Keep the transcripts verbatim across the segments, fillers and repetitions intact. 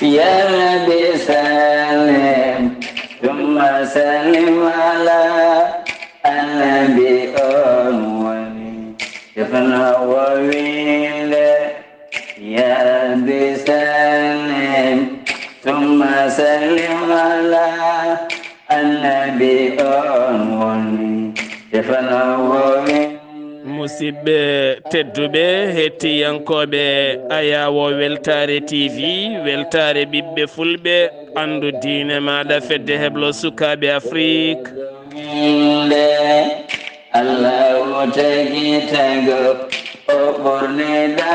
يا رب سلم ثم سلم على النبي أول. Defna wowinde. يا رب سلم ثم سلم على النبي أول. Defna wowinde. Musidɓe tedduɓe, hettiyankooɓe Ayawo Weltaare T V, weltaare ɓiɓɓe fulɓe, anndu diine maaɗa, fedde heblo sukaaɓe Afrik. Nde Allahu tagi tago o ɓorniɗa.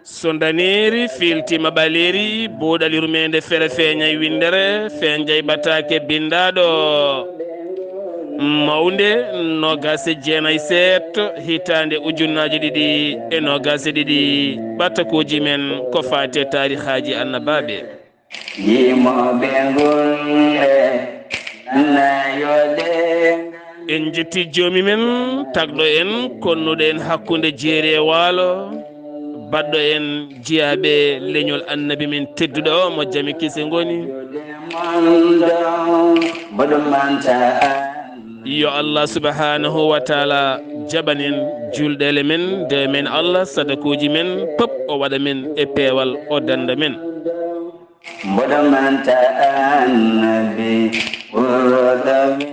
So ndaneeri fiiltiima ɓaleeri, buuɗal yurmeende fere feeñay winndere, feenjay ɓataake binndaaɗo. Mawnde noogaas e jeenay seeɗto, hitaande ujunnaaji ɗiɗi e noogaas e ɗiɗi, ɓatakuuji men ko faati e taarihaaji annabaaɓe. Yimooɓe ngulle, nana yo ɗe. En njetti joomi men, tagɗo en, konnuɗo en hakkunde jeeri e waalo, baɗɗo en jiyaaɓe leñol annabi men tedduɗo o, mo jam e kise ngoni. Mboɗo manta an. Yo Allah subhanahu wa taala jaɓan en julɗeele men, dewe men Allah, sadakuuji men, pop o waɗa men e peewal, o danda men. Mboɗo manta annabi ɓurɗo min.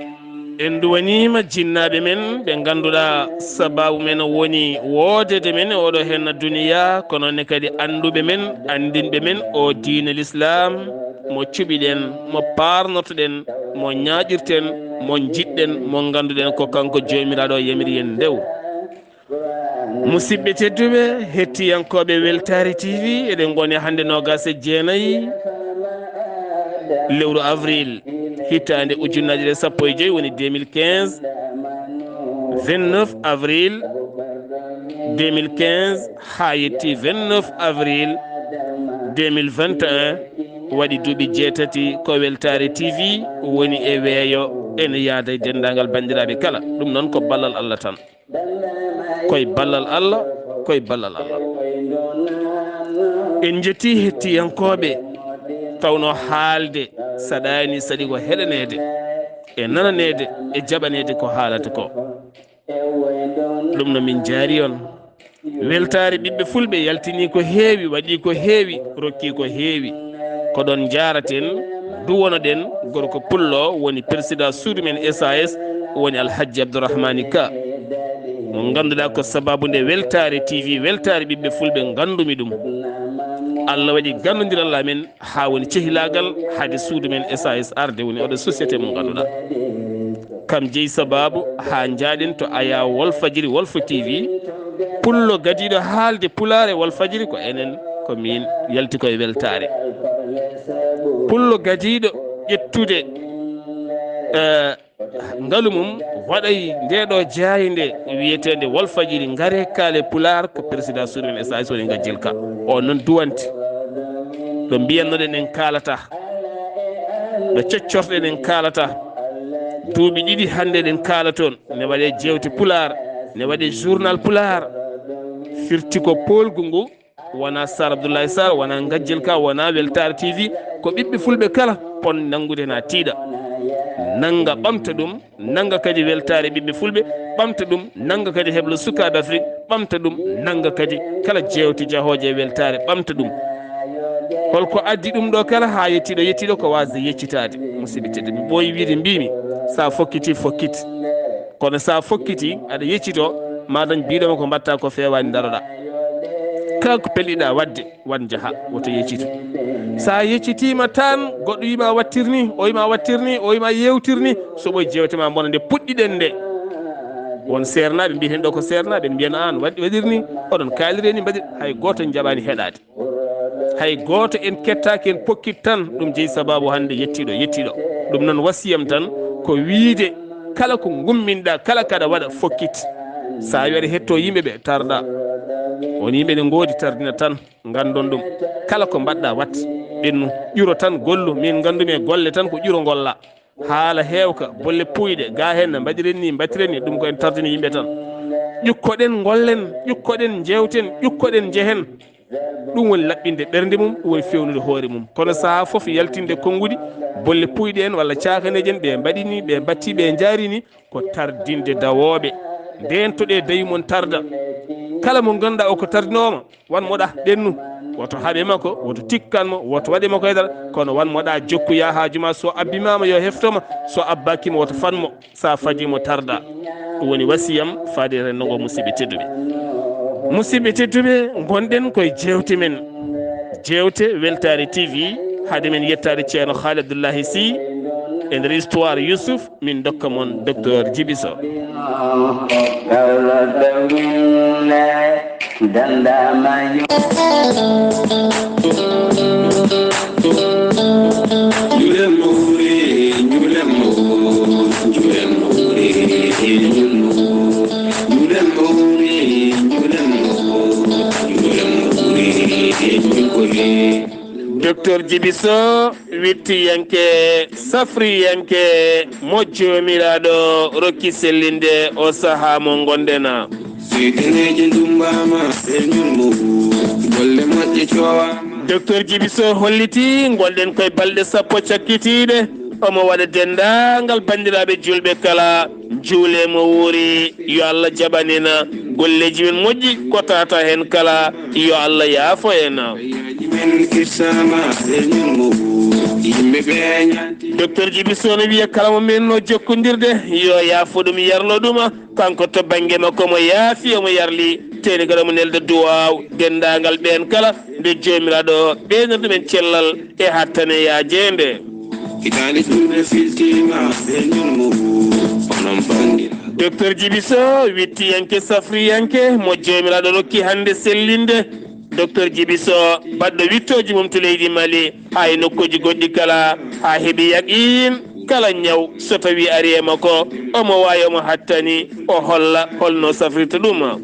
En duwaniima jinnaaɓe men ɓe ngannduɗaa sabaabu men woni woodede men e oɗo henna duniya, kono ne kadi annduɓe men, anndinɓe men o diine Lislaam, mo cuɓiɗen, mo paarnotoɗen, mo ñaaƴirten, mo njiɗɗen, mo ngannduɗen ko kanko Joomiraaɗo yamiri en ndew. Musidɓe tedduɓe, hettiyankooɓe Weltaare T V, eɗen ngoni hannde noogaas e jeenayi lewru avril, hitaande ujunnaji ɗiɗi e sappo e joyi, woni deux mille quinze, vingt-neuf avril deux mille quinze, haa yetti vingt-neuf avril deux mille vingt et un, waɗi duuɓi jeetati ko Weltaare T V woni e weeyo, ene yaada e denndaangal banndiraaɓe kala. Ɗum noon ko ballal Allah tan. Koye ballal Allah, koye ballal Allah. En njetti hettiyankooɓe, tawno haalde saɗaani, saɗi ko heɗaneede, e nananeede, e jaɓaneede ko haalata ko. Ɗum no min njaari on. Weltaare ɓiɓɓe fulɓe yaltini ko heewi, waɗi ko heewi, rokki ko heewi. Ko ɗon njaaraten, duwonoɗen gorko pullo woni persidaa suudu men S A S, woni Alhajji Abdourahmani Ka. Mo ngannduɗaa ko sabaabu nde Weltaare T V, Weltaare ɓiɓɓe fulɓe, nganndumi ɗum. Allah waɗi gannondiral amen haa woni cehilaagal hade suudu men S A S arde, woni oɗo société mo ngannduɗaa. Kam jeyi sabaabu haa njaaɗen to Aya Walfajiri, Walfa T V. Pullo gadiiɗo haalde pulaar e Walfajiri ko enen, ko miin, yalti koye weltaare. Pullo gadiiɗo ƴettude, eh, ngalu mum, waɗay ndeɗo jaaynde wiyeteende Walfajiri, ngare kaale pulaar, ko persidaa suudu men S A S woni ngajjel ka. O noon duwanti. Ɗo mbiyannoɗen en kaalata. Ɗo coccorɗen en kaalata. Duuɓi ɗiɗi hannde eɗen kaala toon. Ne waɗe jeewte pulaar, ne waɗe journal pulaar. Firti ko poolgu ngu, wona Sar Abdoulaye Sar, wona ngajjel ka, wona Weltaare T V, ko ɓiɓɓe fulɓe kala pon nanngude na tiiɗa. Nannga ɓamta ɗum, nannga kadi Weltaare ɓiɓɓe fulɓe, ɓamta ɗum, nannga kadi heblo sukaaɓe Afrik, ɓamta ɗum, nannga kadi kala jeewte jahooje e weltaare, ɓamta ɗum. Holko addi ɗum ɗo kala haa yettiɗo, yettiɗo ko wasde yeccitaade. Musidɓe tedduɓe, mi ɓooyi wiide, mbiimi, sa fokkiti, fokkit. Kono sa fokkiti, aɗa yeccito, ma dañ biɗoma ko mbatta ko feewani daroɗa. Kala ko pelliɗa wadde, wan jaha, woto yeccitu. Sa yeccitima tan, goɗɗo wima wattir ni, o wima wattir ni, o wima yewtir ni, soɓoy jewte ma bona nde puɗɗiɗen nde. Won seernaɓe mbiyaten ɗo ko seernaɓe, en mbiyan an waɗ-, waɗir ni, oɗon kaalire ni, mbaɗir, hay goto en jaɓani heɗade. Hay goto en kettaki en pokkit tan, ɗum jeyi sababu hande yettiɗo, yettiɗo. Ɗum noon wasiyam tan ko wiide kala ko gumminɗa, kala kaɗa waɗa fokkit. Sa wi aɗa hetto yimɓe ɓe, tarɗa. Won yimɓe ne ngoodi tardina tan. Nganndon ɗum. Kala ko mbaɗɗa, wat. Ɓennu. Ƴuro tan, gollu. Min nganndumi e golle tan ko ƴuro ngolla. Haala heewka, bolle puuyɗe, ga heen no mbaɗiren ni, mbattiren ni, ɗum ko en tardini yimɓe tan. Ƴukkoɗen, ngollen, ƴukkoɗen, njeewten, ƴukkoɗen, njehen. Ɗum woni laɓɓinde ɓernde mum, ɗum woni fewnude hoore mum. Kono sahaa fof yaltinde konnguɗi, bolle puuyɗe en walla caakaneeje en, ɓe mbaɗi ni, ɓe mbatti, ɓe njaari ni, ko tardinde dawooɓe. Ndeen toɗe dawi mon tarda. Kala mo ngannduɗaa o ko tardinooma, wan moɗa ɗennu. Woto haɓe makko, woto tikkan mo, woto waɗe makko e dara, kono wan moɗa jokkuya haaju ma, so abbimaama yo heftoma, so abbaaki mo woto fan mo. Sa fajimo tarda. Ɗum woni wasiyam faade renndo ngo, musidɓe tedduɓe. Musidɓe tedduɓe, ngonɗen koye jeewte men. Jeewte Weltaare T V, haade men yettaade Ceerno Haali Abdullahi Sy e nder histoire Yusuf, min dokka mon Docteur Djiby Sow. Danda mayo. Njule mawri, njule mawri, njule mawri, njule mawri, njule mawri, njule mawri, njule mawri. Docteur Djiby Sow, wittiyanke, safriyanke, mo Joomiraaɗo rokki sellinde o sahaa mo ngonɗen. Seytaneeji ndumbaama e ñulmu, golle moƴƴe coowaama. Docteur Djiby Sow holliti ngonɗen koye balɗe sappo cakkitiiɗe. Omo waɗa denndaangal banndiraaɓe juulɓe kala, njuule mo wuuri, yo Allah jaɓanin golleeji men moƴƴi, ko tata heen kala, yo Allah yaafo en. Men kirsaama e ñulmu, yimɓe ɓe ñaanti. Docteur Djiby Sow no wiya kala mo men no jokkondirde, yo yaafo ɗum, yarlo ɗum. Kanko to bannge makko, omo yaafi, omo yarli, teeni kadi omo nelda duwaaw denndaangal ɓeen kala, nde Joomiraaɗo ɓeynir ɗumen cellal e hattane yaajeende. Hitaande juulde filtiima e ñulmu, onon bannge. Docteur Djiby Sow, wittiyanke, safriyanke, mo Joomiraaɗo rokki hannde sellinde. Docteur Djiby Sow, baɗɗo wittooji mum to leydi Mali, haa e nokkuuji goɗɗi kala, haa heɓi yaqiin kala ñaw so tawi ari e makko, omo waawi, omo hattani, o holla holno safrirta ɗum.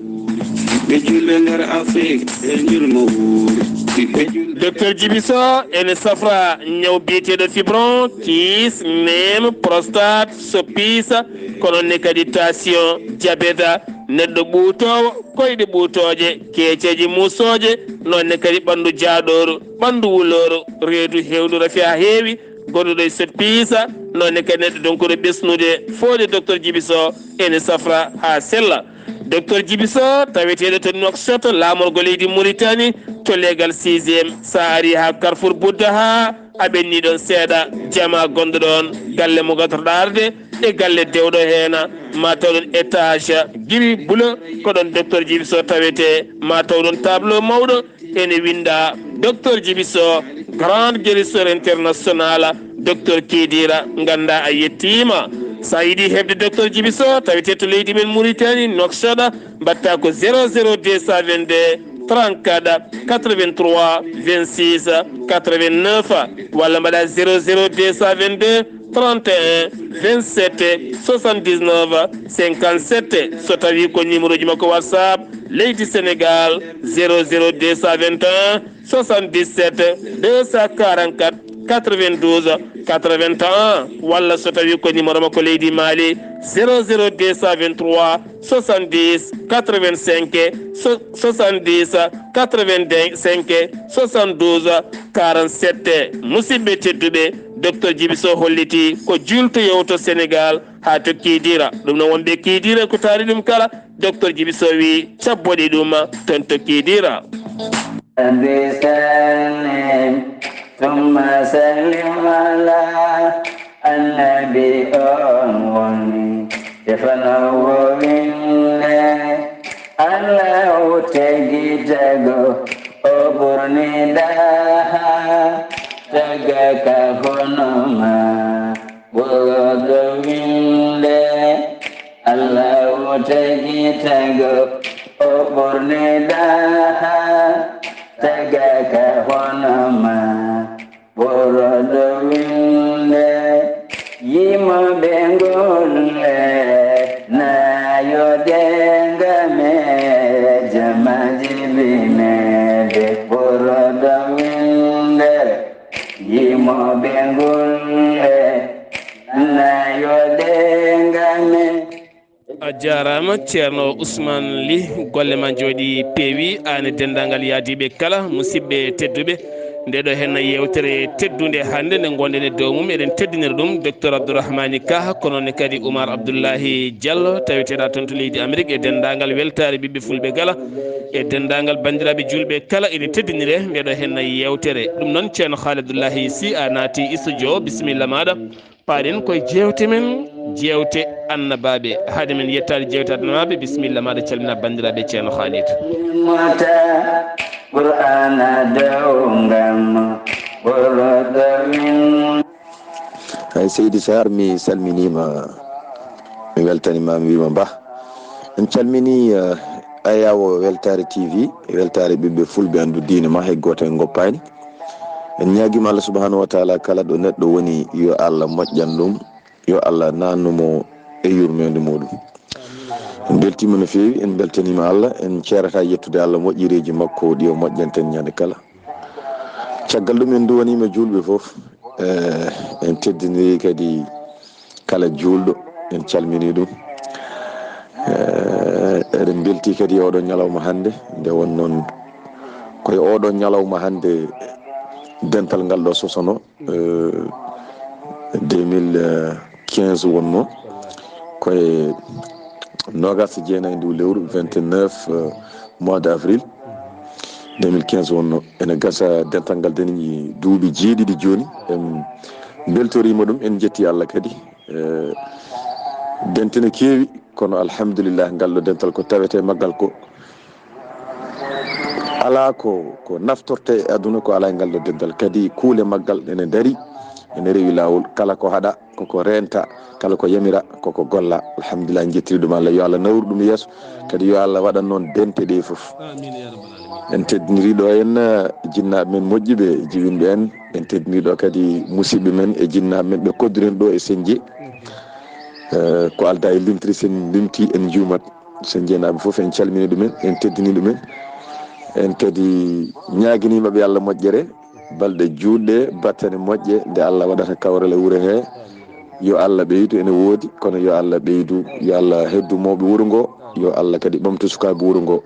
Ɓiɓɓe julɓe nder Afrik e njulmo wuuri. Ɓiɓɓe julɓe. Docteur Djiby Sow ene safra ñaw biyeteeɗo fibron, kiis, neem, prostate, so piisa, kono ne kadi tension, diabète, neɗɗo ɓuutoowo, koyɗe ɓuutooje, keeceeje muusooje, noon ne kadi ɓanndu jaaɗooru, ɓanndu wulooru, reedu heewdu rafi haa heewi, gonɗo e sot piisa, noon ne kadi neɗɗo donkuɗo ɓesnude, foode Docteur Djiby Sow ene safra haa sella. Docteur Djiby Sow, taweteeɗo to Nouakchott, laamorgo leydi Mauritanie, to leegal sixième, sa ari haa Carrefour Bouddaha, a ɓenni ɗon seeɗa, jama gonɗo ɗon, galle mo gatorɗo arde, e galle dewɗo heena, ma taw ɗon étage gris bleu, ko ɗon Docteur Djiby Sow tawete, ma taw ɗon tableau mawɗo, ene winda Docteur Djiby Sow, grand guérisseur international, Docteur Kidira, ganda a yettima. Sa yiɗi heɓde Docteur Djiby Sow, tawete to leydi men Mauritanie, Nouakchott, mbatta ko zéro zéro deux cent vingt-deux, trente-quatre, quatre-vingt-trois, vingt-six, quatre-vingt-neuf, walla mbaɗa zéro zéro deux cent vingt-deux, trente et un, vingt-sept, soixante-dix-neuf, cinquante-sept. So tawi ko numéro ji makko WhatsApp leydi Sénégal, zéro zéro deux cent vingt et un, soixante-dix-sept, deux cent quarante-quatre, quatre-vingt-douze, quatre-vingt-un, walla so tawi ko numéro makko leydi Mali, zéro zéro deux cent vingt-trois, soixante-dix, quatre-vingt-cinq, so-, soixante-dix, quatre-vingt-cinq, soixante-douze, quarante-sept. Musidɓe tedduɓe, Docteur Djiby Sow holliti ko juulto yewto Sénégal haa to Kidira. Ɗum noon, wonɓe Kidira ko taari ɗum kala, Docteur Djiby Sow wi cabboɗe ɗum toon to Kidira. Rabbi sallim, thumma sallim ala annabi, on woni tefanowo winde. Allahu tagi tago, o ɓurni daha, taga ka hono ma, ɓurɗo winde. Allahu tagi tago, o ɓurni daha, taga ka hono ma, ɓurɗo winde. Yimoɓe ngulle, nayo denga me, jamaji binede, ɓurɗo winde. Yimoɓe ngulle, nayo denga me. A jaaraama, Ceerno Ousmane Ly, golle ma njooɗi peewi, aan e denndaangal yaadiiɓe kala, musidɓe tedduɓe. Nde ɗo henna yeewtere teddunde hannde nde ngonɗen e dow mum, eɗen teddinira ɗum Docteur Abdourahmani Ka, ko noon ne kadi Oumar Abdoulahi Diallo, taweteeɗo toon to leydi Amérique, e denndaangal weltaare ɓiɓɓe fulɓe kala, e denndaangal banndiraaɓe juulɓe kala ene teddinire nde ɗo henna yeewtere. Ɗum noon, Ceerno Khalid Abdoulahi Sy, a naati studio, bisimilla maaɗa. Paaɗen koye jeewte men, jeewte annabaaɓe. Hade men yettaade jeewte annabaaɓe, bisimilla maaɗa, calmina banndiraaɓe Ceerno Khalid. Mata Qur'ana dawngam ɓurɗo min. Ay, Seydi Sarr, mi salminiima, mi weltaniima, mi wiima mbah. En calmini, eh, ayaawo Weltaare T V, weltaare ɓiɓɓe fulɓe anndu diine ma, hay gooto en ngoppaani. En ñaagiima Allah subhanahu wa taala, kala ɗo neɗɗo woni, yo Allah moƴƴan ɗum, yo Allah naannu mo e yurmeende muɗum. En mbeltiima no feewi, en mbeltaniima Allah, en ceerataa yettude Allah moƴƴereeji makko ɗi o moƴƴanten ñande kala. Caggal ɗum, en nduwaniima juulɓe fof, eh, en teddiniri kadi kala juulɗo, en calmini ɗum. Eh, eɗen mbelti kadi e oɗo ñalawma hannde, nde won noon ko e oɗo ñalawma hannde dental ngal ɗo sosono, eh, deux mille quinze wonno, ko e noogaas e jeenayi ndu lewru, vingt-neuf, eh, mois de avril deux mille quinze wonno. Ene gasa dental ngal dañi duuɓi jeeɗiɗi jooni. En mbeltoriima ɗum, en njetti Allah kadi. Eh, dente ne keewi, kono alhamdulillah, ngal ɗo dental ko tawete maggal ko alaa ko, ko naftorte e aduna ko alaa e ngal ɗo dental. Kadi kuule maggal ene ndaari, ene rewi laawol. Kala ko haɗa, koko reenta, kala ko yamira, koko golla. Alhamdulillah, njettiri ɗum Allah. Yo Allah nawru ɗum yeeso. Kadi yo Allah waɗan noon dente ɗe fof. En teddiniri ɗo en, eh, jinnaaɓe men moƴƴuɓe, jiwinɓe en. En teddiniri ɗo kadi musidɓe men e jinnaaɓe men ɓe kodduren ɗo e Senje. Eh, ko alda e limtiri, sen limti en juumat. Sen jeenaaɓe fof en calmini ɗumen, en teddini ɗumen. En kadi ñaaginiima ɓe Allah moƴƴere, balɗe juutɗe, battane moƴƴe, nde Allah waɗata kawral e wuro he. Yo Allah ɓeydu, ene woodi, kono yo Allah ɓeydu, yo Allah heddu mawɓe wuro ngo, yo Allah kadi ɓamtu sukaaɓe wuro ngo,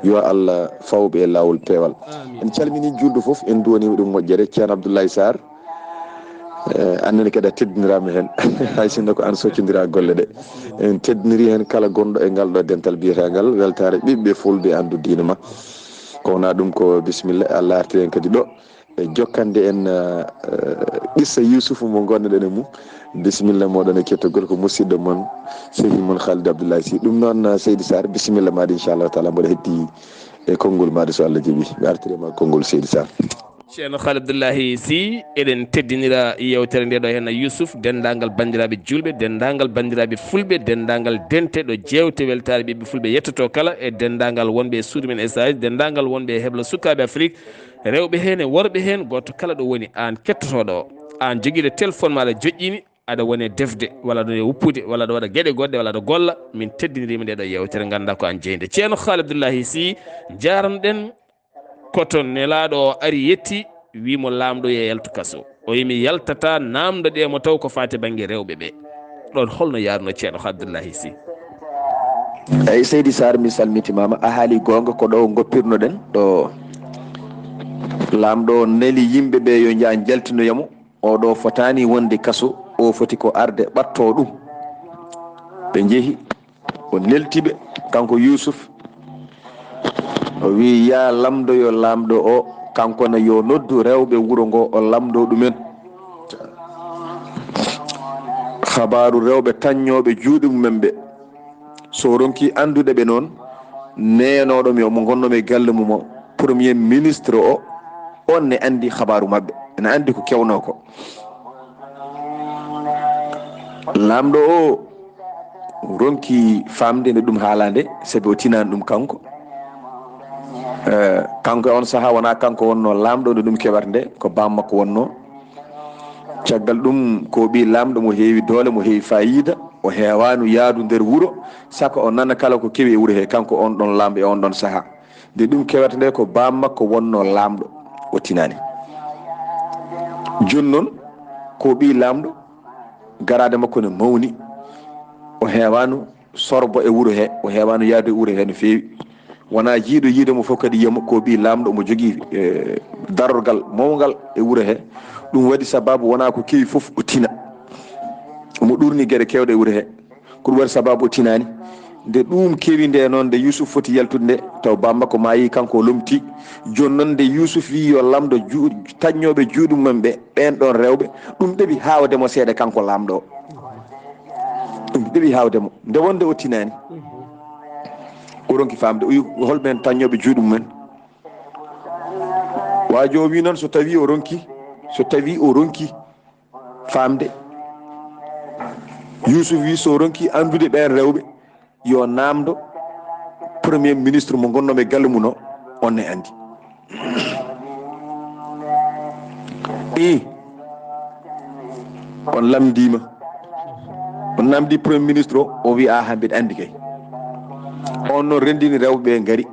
yo Allah fawɓe e laawol peewal. En calmini juulɗo fof, en duwaniima ɗum moƴƴere, Ceerno Abdoulaye Sarr. Eh, annene kadi a teddiniraama heen, hay sinno ko aan soccondira golle ɗe. En teddiniri heen kala gonɗo e ngal ɗo dental biyetengal Weltaare Ɓiɓɓe Fulɓe Anndu Diine Ma. Ko wonaa ɗum ko bisimilla, a laarti heen kadi ɗo. E jokkande en, eh, qissa Yuusufu mo ngonnoɗen e mum. Bisimilla mooɗon e kettogol ko musidɗo mon, sehi mon Khalid Abdoulaye Sy. Ɗum noon, eh, Seydi Sarr, bisimilla maaɗa, inchallahu taala, mboɗo heddi e konngol maaɗa so Allah jaɓi. Mi artiri ma konngol, Seydi Sarr. Ceerno Khalid Abdoulahi Sy, eɗen teddinira yeewtere nde ɗo henna Yuusuf, denndaangal banndiraaɓe juulɓe, denndaangal banndiraaɓe fulɓe, denndaangal dente ɗo jeewte weltaare ɓiɓɓe fulɓe yettoto kala, e denndaangal wonɓe e suudu men S A S, denndaangal wonɓe e heblo sukaaɓe Afrik, rewɓe heen e worɓe heen, gooto kala ɗo woni, aan kettotooɗo o, aan jogiiɗo téléphone maaɗa joƴƴini, aɗa wone defde, walla aɗa wone wuppude, walla aɗa waɗa geɗe goɗɗe, walla aɗa golla, min teddiniriima nde ɗo yeewtere, nganndaa ko aan jeynde. Ceerno Khalid Abdoulahi Sy, njaarnoɗen ko to nelaaɗo o ari yetti, wii mo laamɗo yo yaltu kaso. O wii mi yaltataa, naamndo ɗe mo taw ko faati bannge rewɓe ɓe. Ɗoon holno yaarno Ceerno Khalid Abdoulahi Sy? Eyi, Seydi Sarr, mi salmitimaama. A haali goonga, ko ɗo ngoppirnoɗen, ɗo laamɗo o neli yimɓe ɓe yo njah njaltinoya mo. Oɗo fotaani wonde kaso, o foti ko arde ɓattoo ɗum. Ɓe njehi, o nelti ɓe, kanko Yuusuf. O wii, yaa lamndoyo laamɗo o, kanko ne yo noddu rewɓe wuro ngo, o lamndoo ɗumen. Habaaru rewɓe tañnooɓe juuɗe mumen ɓe. So o ronki anndude ɓe noon, neenooɗo mi o mo ngonnoo mi e galle mum o, premier ministre o, oon ne anndi habaaru maɓɓe, ene anndi ko kewnoo ko. Laamɗo o ronki faamde nde ɗum haalaa nde, sabi o tinaani ɗum kanko. Eh, kanko e oon sahaa wonaa kanko wonnoo laamɗo nde ɗum keɓata nde, ko baam makko wonnoo. Caggal ɗum, ko ɓii laamɗo mo heewi doole, mo heewi faayiida, o heewaano yahdu nder wuro, saka o nana kala ko kewi e wuro he, kanko on ɗon laamɗo e on ɗon sahaa. Nde ɗum kewata nde, ko baam makko wonnoo laamɗo, o tinaani. Jooni noon, ko ɓii laamɗo, garaade makko ne mawni, o heewaano sorbo e wuro he, o heewaano yahde e wuro he no feewi. Wonaa jiiɗo yiide mo fof kadi yiyamo ko ɓii laamɗo, omo jogii, eh, darorgal mawngal e wuro he. Ɗum waɗi sababu wonaa ko kewi fof o tina. Omo ɗuurni geɗe keewɗe e wuro he. Ko ɗum waɗi sababu o tinaani. Nde ɗum kewi nde noon, nde Yuusuf foti yaltude nde, taw baaba makko maayi, kanko o lomti. Jooni noon nde Yuusuf wii yo laamɗo ju-, taƴnooɓe juuɗe mum en ɓe, ɓeen ɗoon rewɓe, ɗum ɗeɓi haawde mo seeɗa kanko laamɗo o. Ɗum ɗeɓi haawde mo. Nde wonde o tinaani. O ronki faamde, o wi, "Hol ɓeen taƴnooɓe juuɗe mum en?" Waajo o wi noon, so tawi o ronki, so tawi o ronki faamde. Yuusuf wi, so ronki anndude ɓeen rewɓe, yo naamndo premier ministre mo ngonnoomi e galle mum o, on ne anndi. I, on lamndiima. On naamndi premier ministre o, o wi, "Aha, mbiɗa anndi kay." On noon renndini rewɓe ɓe ngari,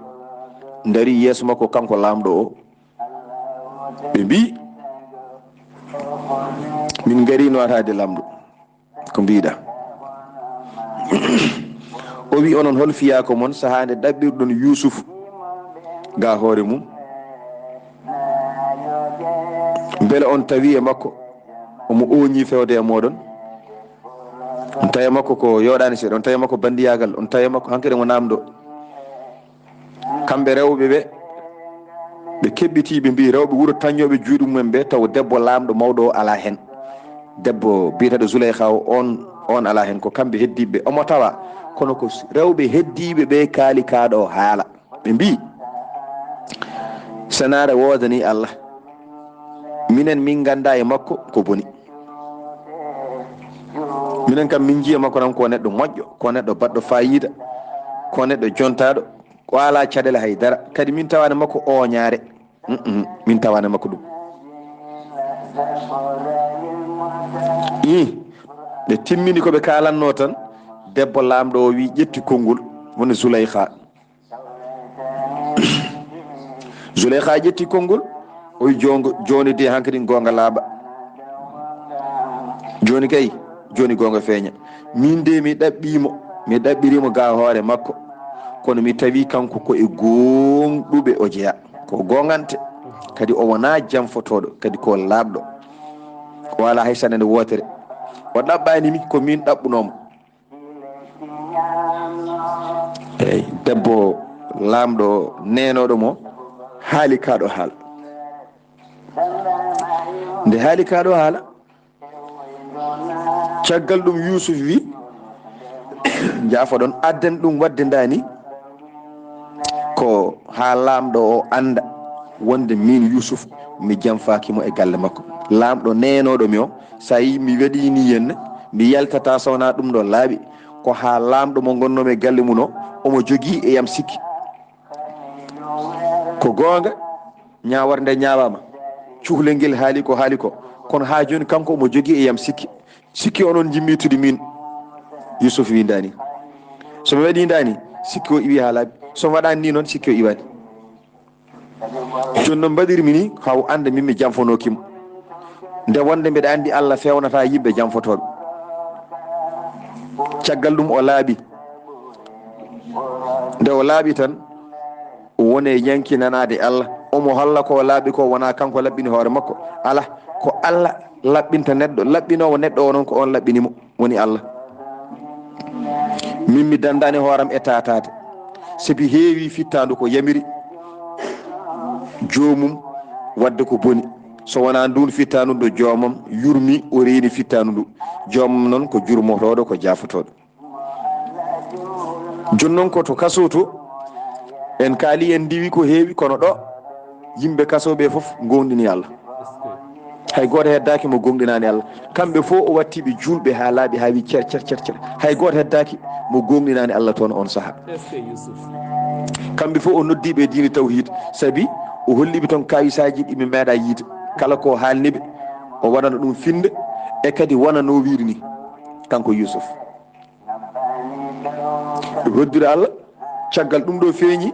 ndari yeeso makko kanko laamɗo o. Ɓe mbi, "Min ngari nootaade laamɗo. Ko mbiɗa?" O wi, "Onon hol fiyaako mon sahaa nde ɗaɓɓirɗon Yuusuf ga hoore mum? Mbele on tawi e makko omo ooñi fewde e mooɗon? On tawi e makko ko yooɗaani seeɗa, on tawi e makko banndiyaagal, on tawi e makko hankadi mo naamɗo." Kamɓe rewɓe ɓe, ɓe keɓɓitii, ɓe mbi, "Rewɓe wuro taƴnooɓe juuɗe mum en ɓe, taw debbo laamɗo mawɗo o alaa heen. Debbo biyeteeɗo Zuleyha o, on, on alaa heen, ko kamɓe heddiiɓe ɓe. Omo tawa, kono ko rewɓe heddiiɓe ɓe kaali kaaɗo o haala." Ɓe mbi, "Senaare woodanii Allah. Minen min nganndaa e makko ko boni. Minen kam min njiya makko tan ko neɗɗo moƴƴo, ko neɗɗo baɗɗo faayiida, ko neɗɗo jontaaɗo, o alaa caɗeele hay dara. Kadi min tawaani makko ooñaare. Mm-mm, min tawaani makko ɗum." Ih, ɓe timmini ko ɓe kaalannoo tan, debbo laamɗo o wi, ƴetti konngol, woni Zuleyha. Zuleyha ƴetti konngol, o wi, "Joongo, jooni de hankadi goonga laaɓa. Jooni kay, jooni goonga feeña. Min de mi ɗaɓɓiimo, mi ɗaɓɓiriimo ga hoore makko. Kono mi tawi kanko ko e gooŋɗuɓe o jeyaa. Ko gooŋante, kadi o wonaa janfotooɗo, kadi ko laaɓɗo. O alaa hay sanande wootere. O ɗaɓɓaani mi, ko min ɗaɓɓunoo mo." Eey, debbo laamɗo neenooɗo mo haali kaaɗo haala. Nde haali kaaɗo haala, caggal ɗum Yuusuf wi, "Njaafoɗon, adden ɗum waɗde ndaani ko haa laamɗo o annda wonde miin Yuusuf mi janfaaki mo e galle makko. Laamɗo neenooɗo mi o, so a yii mi waɗii nii henne, mi yaltataa so wonaa ɗum ɗo laaɓi. Ko haa laamɗo mo ngonnoomi e galle mum o, omo jogii e yam sikki." Ko goonga, ñaawar nde ñaawaama, cuhlel ngel haali ko haali ko, kono haa jooni kanko omo jogii e yam sikki. Sikki o noon njimmi ittude miin. Yuusuf wi ndaani, "So mi waɗii ndaani, sikki o iwii haa laaɓi. So mi waɗaani nii noon, sikki o iwaani." Jooni noon mbaɗirmi nii, haa o annda miin mi janfanooki mo. Nde wonde mbiɗa anndi Allah feewnataa yimɓe janfotooɓe. Caggal ɗum o laaɓi. Nde o laaɓi tan, o woni e yankinanaade Allah. Omo holla ko o laaɓi ko wonaa kanko laɓɓini hoore makko. Alaa, ko Allah laɓɓinta neɗɗo. Laɓɓinoowo neɗɗo o noon ko oon laɓɓini mo, woni Allah. Min mi danndaani hooram e taataade. Sabi heewi fittaandu ko yamiri joomum waɗde ko boni. So wonaa nduun fittaandu ɗo joomam yurmi, o reeni fittaandu ndu. Joomam noon ko jurmotooɗo, ko jaafotooɗo. Jooni noon ko to kasoo to, en kaali, en ndiwi ko heewi, kono ɗo yimɓe kasoo ɓe fof ngoonɗini Allah. Hay gooto heddaaki mo goongɗinaani Allah. Kamɓe fof o watti ɓe juulɓe haa laaɓi, haa wi cer, cer, cer, cer. Hay gooto heddaaki mo goongɗinaani Allah toon oon sahaa. Kamɓe fof o noddi ɓe diine tawhiid, sabi o holli ɓe toon kawisaaji ɗi ɓe meeɗaa yiide. Kala ko haalni ɓe, o waɗana ɗum finnde, e kadi wona no wiiri ni, kanko Yuusuf. E hoddira Allah, caggal ɗum ɗo feeñi,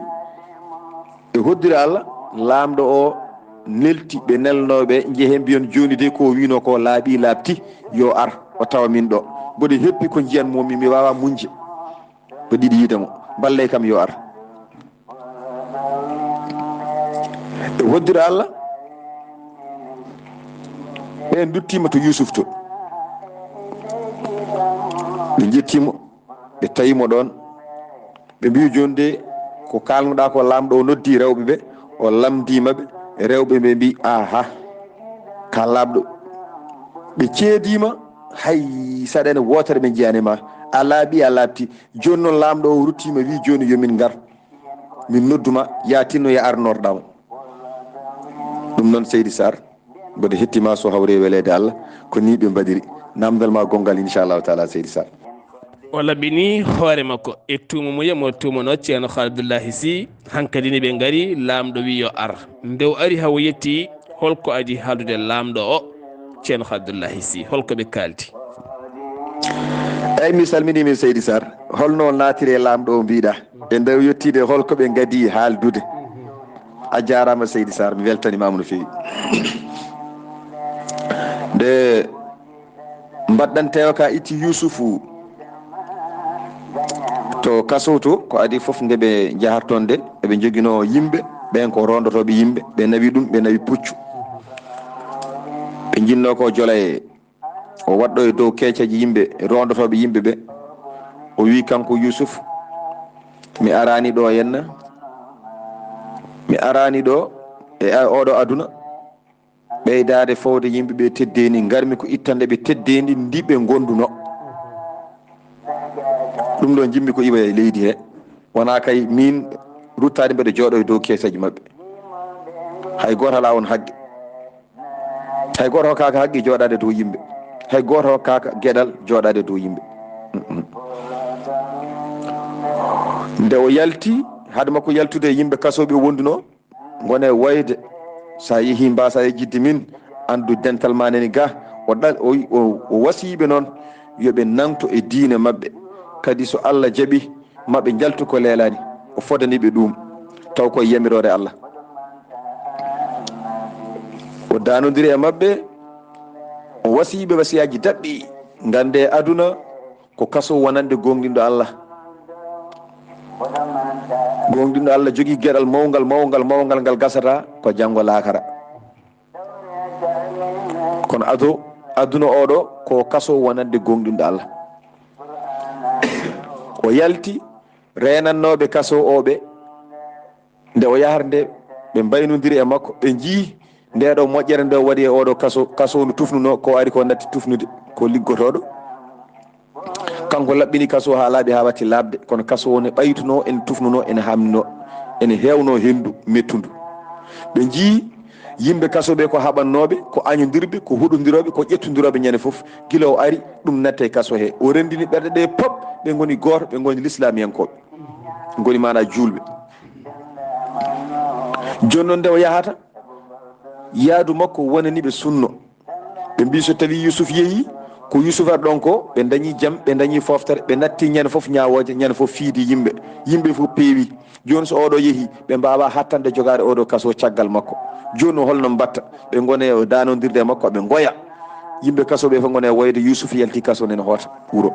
e hoddira Allah, laamɗo o nelti ɓe nelnooɓe, "Njehen, mbiyon jooni de ko o wiino ko laaɓi, laaɓti, yo ar, o tawa min ɗo. Mboɗo heppi ko njiyan mo mi, mi waawaa muñde." Ɓe ɗiɗi yiide mo, balley kam yo ar. E hoddira Allah, ɓe nduttiima to Yuusuf to. Ɓe njettiimo, ɓe tawiimo ɗoon. Ɓe mbiyi jooni de ko kaalnoɗaa ko, laamɗo o noddi rewɓe ɓe, o lamndiima ɓe, rewɓe ɓe mbiyi, "Aha, ka laamɗo." Ɓe ceediima, hay saɗeende wootere ɓe njiyaani ma. A laaɓi, a laaɓti. Jooni noon laamɗo o ruttiima, wiyi jooni yo min ngar. Min noddu ma, yaa tinno, yaa ar norɗaa mo. Ɗum noon, Seydi Sarr, mboɗo hettima so hawre weleede Allah, ko ni ɓe mbaɗiri. Namdal ma gonngal, inchallahu taala, Seydi Sarr. O laɓɓini hoore makko e tuuma mo yemo tuumano Ceerno Abdullahi Sy. Hankadi ni ɓe ngari, laamɗo wi yo ar. Nde o ari haa o yetti, holko adi haaldude laamɗo o? Ceerno Abdullahi Sy, holko ɓe kaaldi? Eyi, mi salminii min Seydi Sarr. Holno naatiri e laamɗo o mbiɗa? E nde o yettiide, holko ɓe ngadi haaldude? A jaaraama Seydi Sarr, mi weltaniima mo no feewi. Nde mbaɗɗanteewo ka itti Yuusufu to kaso to, ko adi fof nde ɓe njaharton nde, eɓe njoginoo yimɓe, ɓeen ko roondotooɓe yimɓe, ɓe nawi ɗum, ɓe nawi puccu. Ɓe njinnoo ko jola e o waɗɗo e dow keeceeje yimɓe, roondotooɓe yimɓe ɓe. O wii kanko Yuusuf, "Mi araani ɗo henna, mi araani ɗo e a-, oɗo aduna, ɓeydaade fowde yimɓe ɓe teddeendi, ngarmi ko ittande ɓe teddeendi ndi ɓe ngondunoo. Ɗum ɗo njimmi ko iwa e leydi he, wonaa kay miin ruttaade mbeɗa jooɗo e dow keeseeje maɓɓe. Hay gooto alaa on haqqe." Hay gooto hokkaaka haqqi jooɗaade dow yimɓe. Hay gooto hokkaaka geɗal jooɗaade dow yimɓe. Mm-mm. Nde o yalti, hade makko yaltude e yimɓe kasooɓe o wondunoo, ngone wayde, so a yehii mbaasa e jidde min, anndu dental ma nani ga. O ɗal-, o, o, o wasiyiɓe noon yo ɓe nangto e diine maɓɓe. Kadi so Allah jaɓi, maɓe njaltu ko leelaani, o fodani ɓe ɗum, taw koye yamiroore Allah. O daanondiri e maɓɓe, o wasiyi ɓe wasiyaaji daɓɓi. Ngannde aduna ko kaso wonande gooŋɗinɗo Allah. Gooŋɗinɗo Allah jogii geɗal mawngal, mawngal, mawngal ngal gasata ko janngo laakara. Kono ado, aduna oɗo ko kaso wonande gooŋɗinɗo Allah. O yalti reenannooɓe kaso o ɓe. Nde o yahata nde, ɓe mbaynondiri e makko, ɓe njii nde ɗo moƴƴere nde o waɗi e oɗo kaso, kaso no tufnunoo, ko ari ko natti tufnude, ko liggotooɗo. Kanko laɓɓini kaso haa laaɓi, haa watti laaɓde, kono kaso o ne ɓaytunoo, ene tufnunoo, ene hamninoo, ene heewnoo henndu mettundu. Ɓe njii yimɓe kaso ɓe ko haɓannooɓe, ko añondirɓe, ko huɗondirooɓe, ko ƴettondirooɓe ñande fof. Gila o ari, ɗum natte kaso he. O renndini ɓerɗe ɗe pop, ɓe ngoni gooto, ɓe ngoni lislaamiyankooɓe. Ngoni maanaa juulɓe. Jooni noon nde o yahata, yaadu makko wonani ɓe sunno. Ɓe mbii so tawii Yuusuf yehii, ko Yuusuf ari ɗon ko, ɓe ndañii jam, ɓe ndañii fooftere, ɓe natti ñande fof ñaawooje, ñande fof fiidi yimɓe. Yimɓe fof peewi. Jooni so oɗo yehii, ɓe mbaawaa hattande jogaade oɗo kaso caggal makko. Jooni holno mbatta? Ɓe ngone e daanondirde e makko, ɓe ngoya. Yimɓe kaso ɓe fof ngone e woyde Yuusuf yalti kaso nen hoota wuro.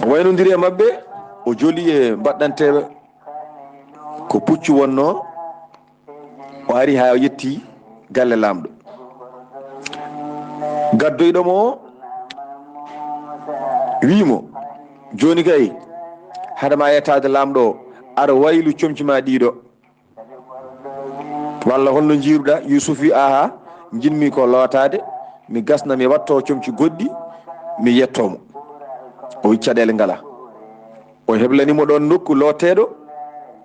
O waynondiri e maɓɓe, o joli e mbaɗɗanteeɓe ko puccu wonnoo, o ari haa o yetti galle laamɗo. Gaddoyɗo mo o wii mo, "Jooni kay, hade ma yettaade laamɗo o, aɗa waylu comci ma ɗiɗo." Walla holno njiiruɗaa? Yuusuf wi, "Aha, njiɗmi ko lootaade, mi gasna, mi wattoo comci goɗɗi, mi yettoo mo." O wi, "Caɗeele ngalaa." O heblani mo ɗoon nokku looteeɗo,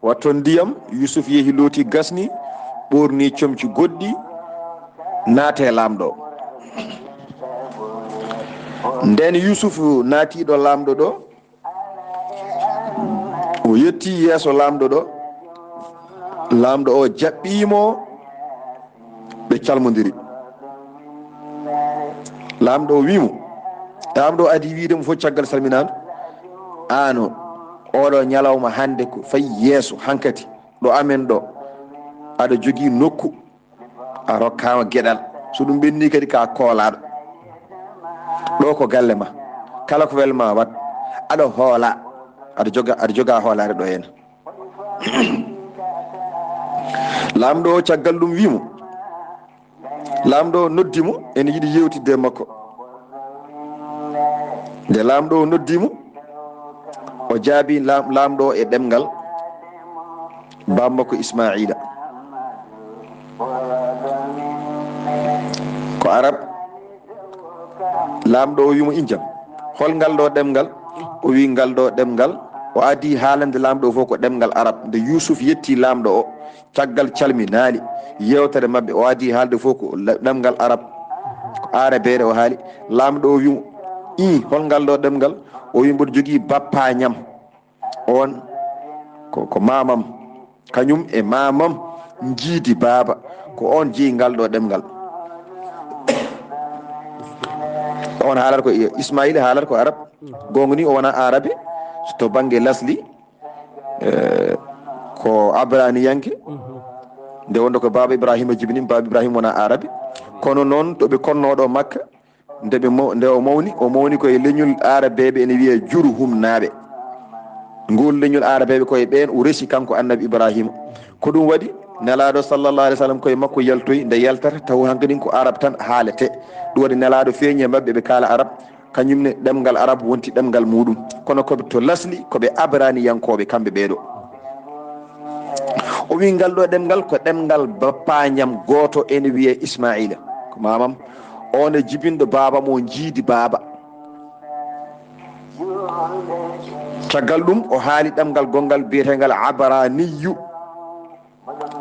wattoon ndiyam. Yuusuf yehi, looti, gasni, ɓoorni comci goɗɗi, naate laamɗo. Ndeen Yuusuf naati ɗo laamɗo ɗo, o yetti yeeso laamɗo ɗo, laamɗo o jaɓɓii mo, ɓe calmondiri. Laamɗo o wii mo, laamɗo o adi wiide mo fof caggal salminaandu, "Aan o, oɗo ñalawma hannde ko fayi yeeso hankadi ɗo amen ɗo, aɗa jogii nokku, a rokkaama geɗal. So ɗum ɓenni kadi ka koolaaɗo. Ɗo ko galle ma." Kala ko welma wat, aɗa hoola, aɗa joga, aɗa joga hoolaare ɗo heen. Laamɗo o caggal ɗum wimo, laamɗo o noddi mo, ene yiɗi yewtidde e makko. Nde laamɗo o noddi mo, o jaabi laam-, laamɗo o e ɗemngal baaba makko Ismaila. Ko arab. Laamɗo o wimo, "Injam, hol ngal ɗo ɗemngal?" O wi, "Ngal ɗo ɗemngal." O adi haalande laamɗo o fof ko ɗemngal arab. Nde Yuusuf yetti laamɗo o, caggal calminaali yewtere maɓɓe, o adi haalde fof ko la-, ɗemngal arab, ko aarabeere o haali. Laamɗo o wimo, "Ii, hol ngal ɗo ɗemngal?" O wi, "Mboɗo jogii bappañam." On ko, ko mamam, kañum e mamam njiidi baaba, ko on jeyi ngal ɗo ɗemngal. On haalata ko Ismaila, haalata ko arab. Goonga ni, o wona arabe, so to bannge lasli, eh, ko abraniyanke. Nde wonde ko baaba Ibrahima jibini, baaba Ibrahima wona arabe. Kono noon, to ɓe konno ɗo Makka, nde ɓe maw-, nde o mawni, o mawni ko e leñol aarabeeɓe ene wiyee Jurhum naaɓe. Ngol leñol aarabeeɓe ko e ɓeen o resi kanko annabi Ibrahima. Ko ɗum waɗi Nelaaɗo sallallahu alaihi wasallam ko e makko yaltoyi, nde yaltata taw hankadin ko arab tan haalete. Ɗum waɗi Nelaaɗo feeñi e maɓɓe, ɓe kaala arab, kañum ne ɗemngal arab wonti ɗemngal muɗum. Kono ko to lasli ko ɓe abraniyankooɓe kamɓe ɓee ɗo. O wi, "Ngal ɗo ɗemngal ko ɗemngal bappañam gooto ene wiyee Ismaila, ko mamam, on e jibinɗo baaba mo njiidi baaba." Caggal ɗum, o haali ɗemngal gonngal biyeteengal abraniyu.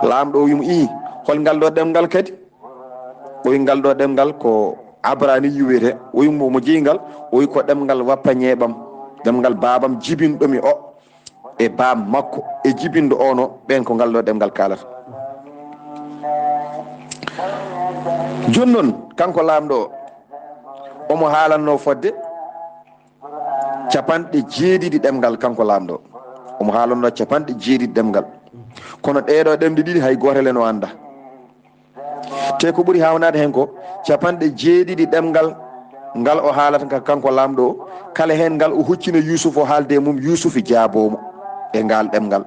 Laamɗo o wi mo, "Ii, hol ngal ɗo ɗemngal kadi?" O wi, "Ngal ɗo ɗemngal ko abraniyu wiyetee." O wi mo, "Mo jeyi ngal?" O wi, "Ko ɗemngal wappañeeɓam, ɗemngal baabam jibinɗo mi o." E baam makko e jibinɗo ono, ɓen ko ngal ɗo ɗemngal kaalata. Jooni noon, kanko laamɗo o, omo haalanno fodde capanɗe jeeɗiɗi ɗemngal, kanko laamɗo o. Omo haalanno capanɗe jeeɗiɗi ɗemngal. Kono ɗeeɗo ɗemɗe ɗiɗi hay gootel en o annda. Te ko ɓuri haawnaade heen ko, capanɗe jeeɗiɗi ɗemngal ngal o haalata ka-, kanko laamɗo o, kala heen ngal o huccina Yuusuf o haalde e mum, Yuusuf jaaboo mo e ngal ɗemngal.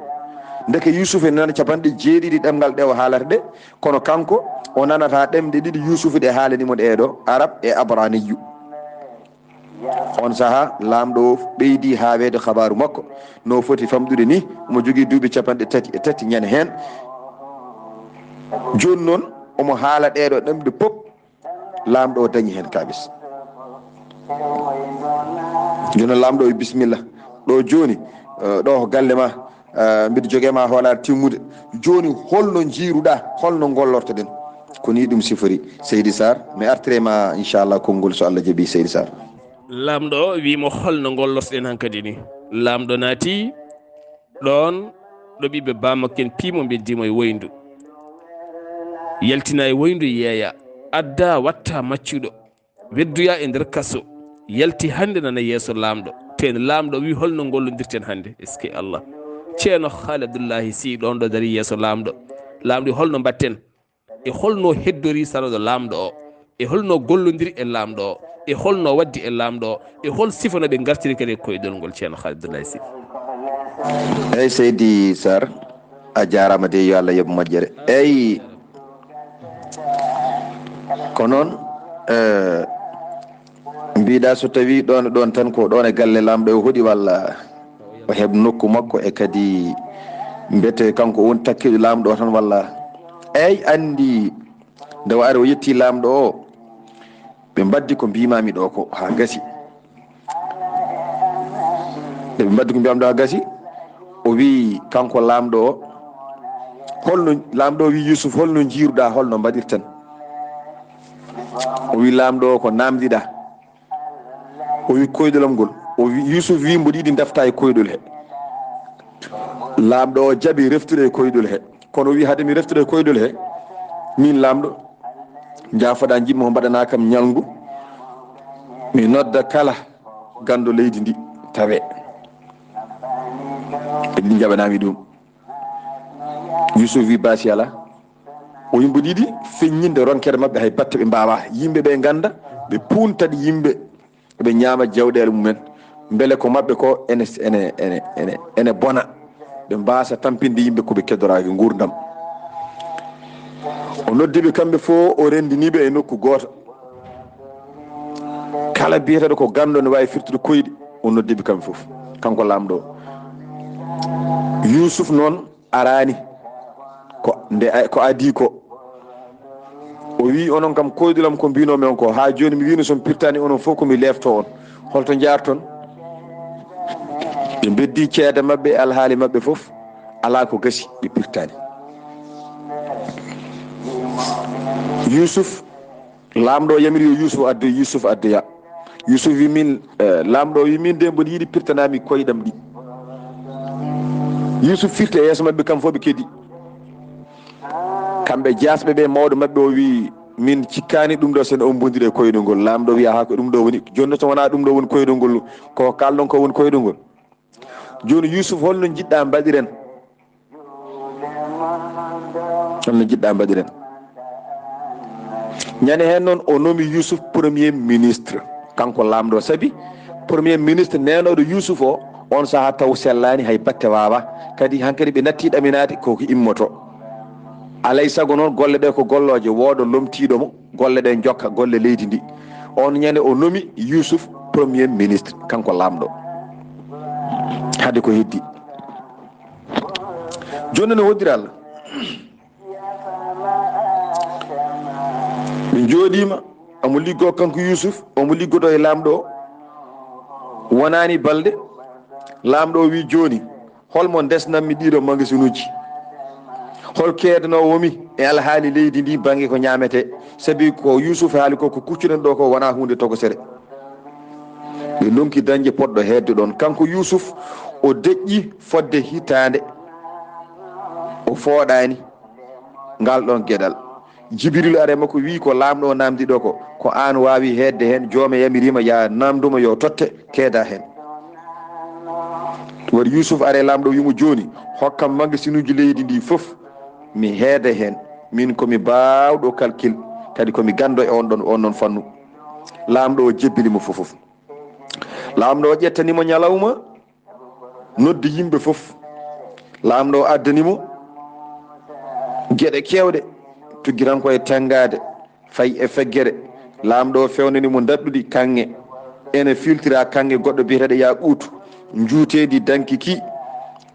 Ndeke Yuusuf ene nana capanɗe jeeɗiɗi ɗemngal ɗe o haalata ɗe, kono kanko o nanata ɗemɗe ɗiɗi Yuusuf ɗe haalani mo ɗee ɗo, arab e abraniyu. On sahaa, laamɗo o ɓeydi haaweede kabaaru makko no foti famɗude ni, omo jogii duuɓi capanɗe tati e tati ñande heen. Jooni noon, omo haala ɗee ɗo ɗemɗe pop, laamɗo o dañi heen kaalis. Jooni noon, laamɗo o wi, "Bisimilla, ɗo jooni, eh, ɗo ko galle ma, eh, mbiɗa jogee ma hoolaare timmude. Jooni, holno njiiruɗaa, holno ngollortoɗen?" Ko ni ɗum sifori. Seydi Sarr, mi artire ma, inchallah, konngol, so Allah jaɓi, Seydi Sarr. Laamɗo o wi mo, "Holno ngollortoɗen hankadi ni?" Laamɗo naati ɗoon, ɗo ɓiɓɓe baamakko en pii mo, mbeddi mo e woyndu. Yaltina e woyndu yeeya, adda watta maccuɗo, weddoya e nder kaso. Yalti hannde nana yeeso laamɗo. Teen laamɗo wi, "Holno ngollondirten hannde?" Est-ce que Allah? Ceerno Haali Abdullahi Si ɗoon ɗo dari yeeso laamɗo. Laamɗo wi, "Holno mbaɗten?" E holno heddori sarooɗo laamɗo o? E holno gollondiri e laamɗo o? E holno waddi e laamɗo o? E hol sifa no ɓe ngartiri kadi e koyɗol ngol, Ceerno Khalid Abdoulaye Sy? Eyi, Seydi Sarr, a jaaraama de, yo Allah yoɓ moƴƴere. Eyi, ko noon, eh, mbiɗa so tawi ɗoon e ɗoon tan ko ɗoon e galle laamɗo o hoɗi walla o heɓ nokku makko e kadi mbete kanko o woni takkiiɗo laamɗo o tan walla? Eyi, anndi nde o ari o yetti laamɗo o, ɓe mbaddi ko mbimami ɗo ko haa gasi. Nde ɓe mbaddi ko mbiyam ɗo haa gasi, o wi kanko laamɗo o, "Holno," laamɗo o wi Yuusuf, "Holno njiiruɗa, holno mbaɗirten?" O wi laamɗo o, "Ko namdiɗa?" O wi, "Koyɗolam ngol." O wi, Yuusuf wi, "Mboɗo yiɗi ndefta e koyɗol he." Laamɗo o jaɓi reftude e koyɗol he. Kono o wi, "Hade mi reftude e koyɗol he, min laamɗo, njaafoɗa, njiɗmi ko mbaɗana kam ñalngu, mi nodda kala ganndo leydi ndi, tawe." Kadi njaɓanami ɗum. Yuusuf wi, "Baasi alaa." O yimɓe ɗiɗi feññinde ronkere maɓɓe, hay batte ɓe mbaawa. Yimɓe ɓe ngannda, ɓe puntat yimɓe ɓe ñaama jawɗeele mumen, mbele ko maɓɓe ko ene, ene, ene, ene, ene bona, ɓe mbaasa tampinde yimɓe ko ɓe keddoraki nguurndam. O noddi ɓe kamɓe fof, o renndini ɓe e nokku gooto. Kala biyeteeɗo ko ganndo ne waawi firtude koyɗi, o noddi ɓe kamɓe fof, kanko laamɗo o. Yuusuf noon araani ko nde, ko adii ko. O wii, "Onon kam koyɗulam ko mbiinoomi on ko, haa jooni mi wiino so mi pirtaani onon fof ko mi leefto on. Holto njaarton?" Ɓe mbeddi ceede maɓɓe e alhaali maɓɓe fof, alaa ko gasi, ɓe pirtaani. Yuusuf, laamɗo o yamiri yo Yuusuf addoy, Yuusuf addoya. Yuusuf wi, "Min, eh, laamɗo o wi, min de mboɗo yiɗi pirtanami koyɗam ɗi." Yuusuf firti e yeeso maɓɓe, kam fof ɓe kedi. Kamɓe jaasɓe ɓe, mawɗo maɓɓe o wi, "Min cikkaani ɗum ɗo, sen on mbondiri e koyɗol ngol." Laamɗo wi, "Aha, ko ɗum ɗo woni. Jooni so wonaa ɗum ɗo woni koyɗol ngol, ko kalɗon ko woni koyɗol ngol?" Jooni Yuusuf, holno njiɗɗa mbaɗiren? Holno njiɗɗa mbaɗiren? Ñande heen noon o nomi Yuusuf premier ministre, kanko laamɗo, sabi premier ministre neenooɗo Yuusuf o, on sahaa taw sellaani, hay batte waawa. Kadi hankadi ɓe natti ɗaminaade koko immoto. Alay sago noon golle ɗe ko gollooje, wooɗo lomtiiɗo mo, golle ɗe njokka golle leydi ndi. On ñande o nomi Yuusuf premier ministre, kanko laamɗo. Hade ko heddi. Jooni no hoddira Allah. Ɓe njooɗiima, omo liggoo kanko Yuusuf, omo liggodoo e laamɗo o. Wonaani balɗe, laamɗo o wii, "Jooni, holmo ndesnanmi ɗiɗo magasinuuji? Hol keedanoowomi e alhaali leydi ndi bannge ko ñaametee?" Sabi ko Yuusuf haali ko, ko kuccuɗen ɗo ko wonaa huunde tokosere. Ɓe ndonki dañde poɗɗo heedde ɗoon. Kanko Yuusuf, o deƴƴi fodde hitaande, o fooɗaani ngal ɗoon geɗal. Jibril ari e makko, wii, "Ko laamɗo o naamndi ɗo ko, ko aan waawi heedde heen, joome yamiriima yaa naamndu mo yo totte, keeda heen." Waɗi Yuusuf ari e laamɗo, wii mo, "Jooni, hokkam magasinuuji leydi ndi fof, mi heeda heen. Min ko mi baawɗo calcul, kadi ko mi ganndo e on ɗon, on ɗon fannu." Laamɗo o jebbini mo fof fof. Laamɗo o ƴettani mo ñalawma, noddi yimɓe fof. Laamɗo o addani mo geɗe keewɗe, tuggi tan ko e tenngaade, fayi e feggere. Laamɗo o fewnani mo ndaɗɗudi kaŋŋe. Ene filtira kaŋŋe goɗɗo biyeteeɗo Yaaquutu. Njuuteedi danki ki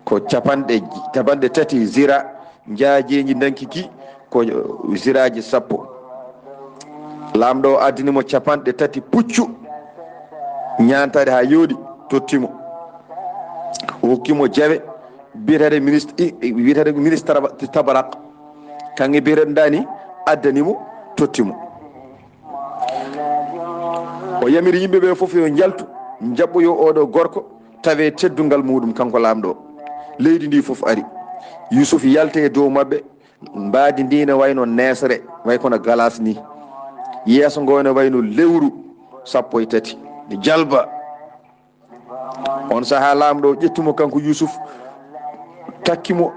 ko capanɗe, capanɗe tati zira. Njaajeendi danki ki ko ziraaji sappo. Laamɗo o addani mo capanɗe tati puccu, ñaantaade haa yooɗi, totti mo. O hokki mo jawe, biyeteeɗo ministre, i-, i-, biyeteeɗo ministre Taba-, Tabarak. Kaŋŋe biyeteeɗo ndani, addani mo, totti mo. O yamiri yimɓe ɓe fof yo njaltu, njaɓɓoyo oɗo gorko, tawe teddungal muɗum, kanko laamɗo o. Leydi ndi fof ari. Yuusuf yalti e dow maɓɓe, mbaadi ndi ne wayno neesre, way kono galas ni. Yeeso ngo ne wayno lewru sappo e tati, ne jalba. On sahaa laamɗo o ƴetti mo kanko Yuusuf, takki mo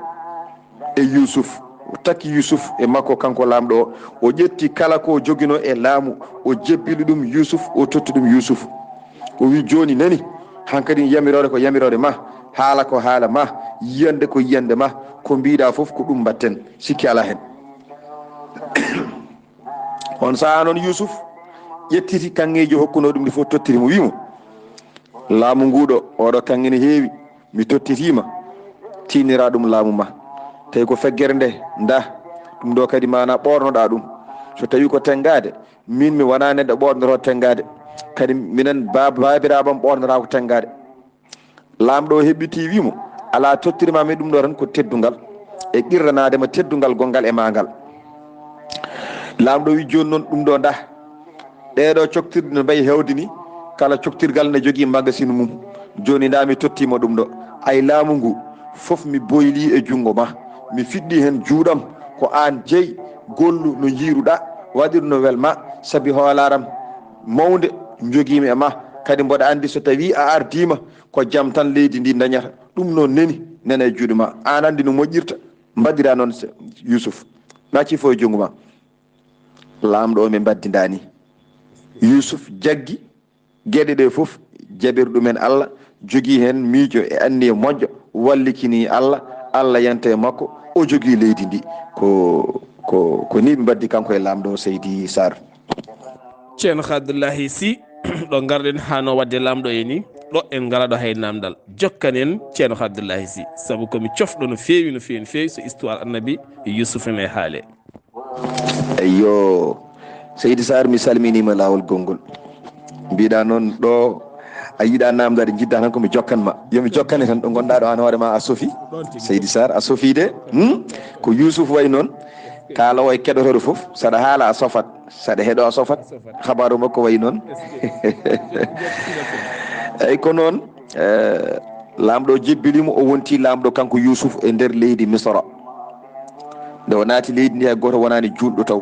e Yuusuf, o takki Yuusuf e makko kanko laamɗo o. O ƴetti kala ko o joginoo e laamu, o jebbili ɗum Yuusuf, o totti ɗum Yuusuf. O wi, "Jooni nani, hankadi yamiroore ko yamiroore ma, haala ko haala ma, yiyannde ko yiyannde ma, ko mbiɗa fof ko ɗum mbatten, sikki alaa heen." On sahaa noon Yuusuf ƴettiti kaŋŋeeji hokkunoo ɗum ɗi fof, tottiri mo, wii mo, "Laamu ngu ɗo, oɗo kaŋŋe ne heewi, mi tottitiima, tiinira ɗum laamu ma. Tawi ko feggere nde, nda, ɗum ɗo kadi maana ɓoornoɗa ɗum. So tawi ko tenngaade, min mi wonaa neɗɗo ɓoornoto tenngaade, kadi minen baab-, baabiraaɓe am ɓoornotaako tenngaade." Laamɗo o heɓɓitii, wii mo, "Alaa, tottirmaami ɗum ɗo tan ko teddungal, e qirranaade ma teddungal gonngal e ma ngal." Laamɗo wii, "Jooni noon ɗum ɗo ndah, ɗee ɗo coktirɗe no mbayi heewde ni, kala coktirgal ne jogii magasin mum. Jooni ndaa mi tottii ma ɗum ɗo. Ay laamu ngu fof mi boylii e junngo ma, mi fiɗɗii heen juuɗam, ko aan jeyi, gollu no njiiruɗaa, waɗir no wel ma, sabi hoolaaram mawnde njogiimi e ma, kadi mboɗo anndi so tawii a ardiima, ko jam tan leydi ndi dañata. Ɗum noon neni, nena e juuɗe ma. Aan anndi no moƴƴirta, mbaɗira noon se-, Yuusuf. Ɗacci fof e junngo ma." Laamɗo o mi mbaddindaani. Yuusuf jaggi, Geɗe ɗe fof, jaɓir ɗumen Allah, jogii heen miijo e anniya moƴƴo, wallikinii Allah, Allah yanta e makko, o jogii leydi ndi. Ko, ko, ko ni ɓe mbaddi kanko e laamɗo o, Seydi Sarr. Ceerno Abdullahi Sy, ɗo ngarɗen haa no waɗde laamɗo e ni, ɗo en ngala ɗo hay naamndal. Jokkan en Ceerno Abdullahi Sy, sabu ko mi cofɗo no feewi, no feewi, no feewi, so histoire Annabi Yusuf en e haale. Eyyo, Seydi Sarr, mi salminiima laawol gonngol. Mbiɗa noon ɗo a yiɗa naamndaade, njiɗɗa tan ko mi jokkan ma. Yo mi jokkane tan ɗo ngonɗa ɗo aan hoore ma a sofi. Seydi Sarr, a sofi de. Hmm? Ko Yusuf wayi noon. Kaalowo e keɗotooɗo fof, saɗa haala a sofat, saɗa heɗo a sofat. Habaaru makko wayi noon. Eyyi, ko noon, eh, laamɗo o jebbili mo, o wonti laamɗo kanko Yusuf e nder leydi Misra. Nde o naati leydi ndi, hay gooto wonaani juulɗo taw.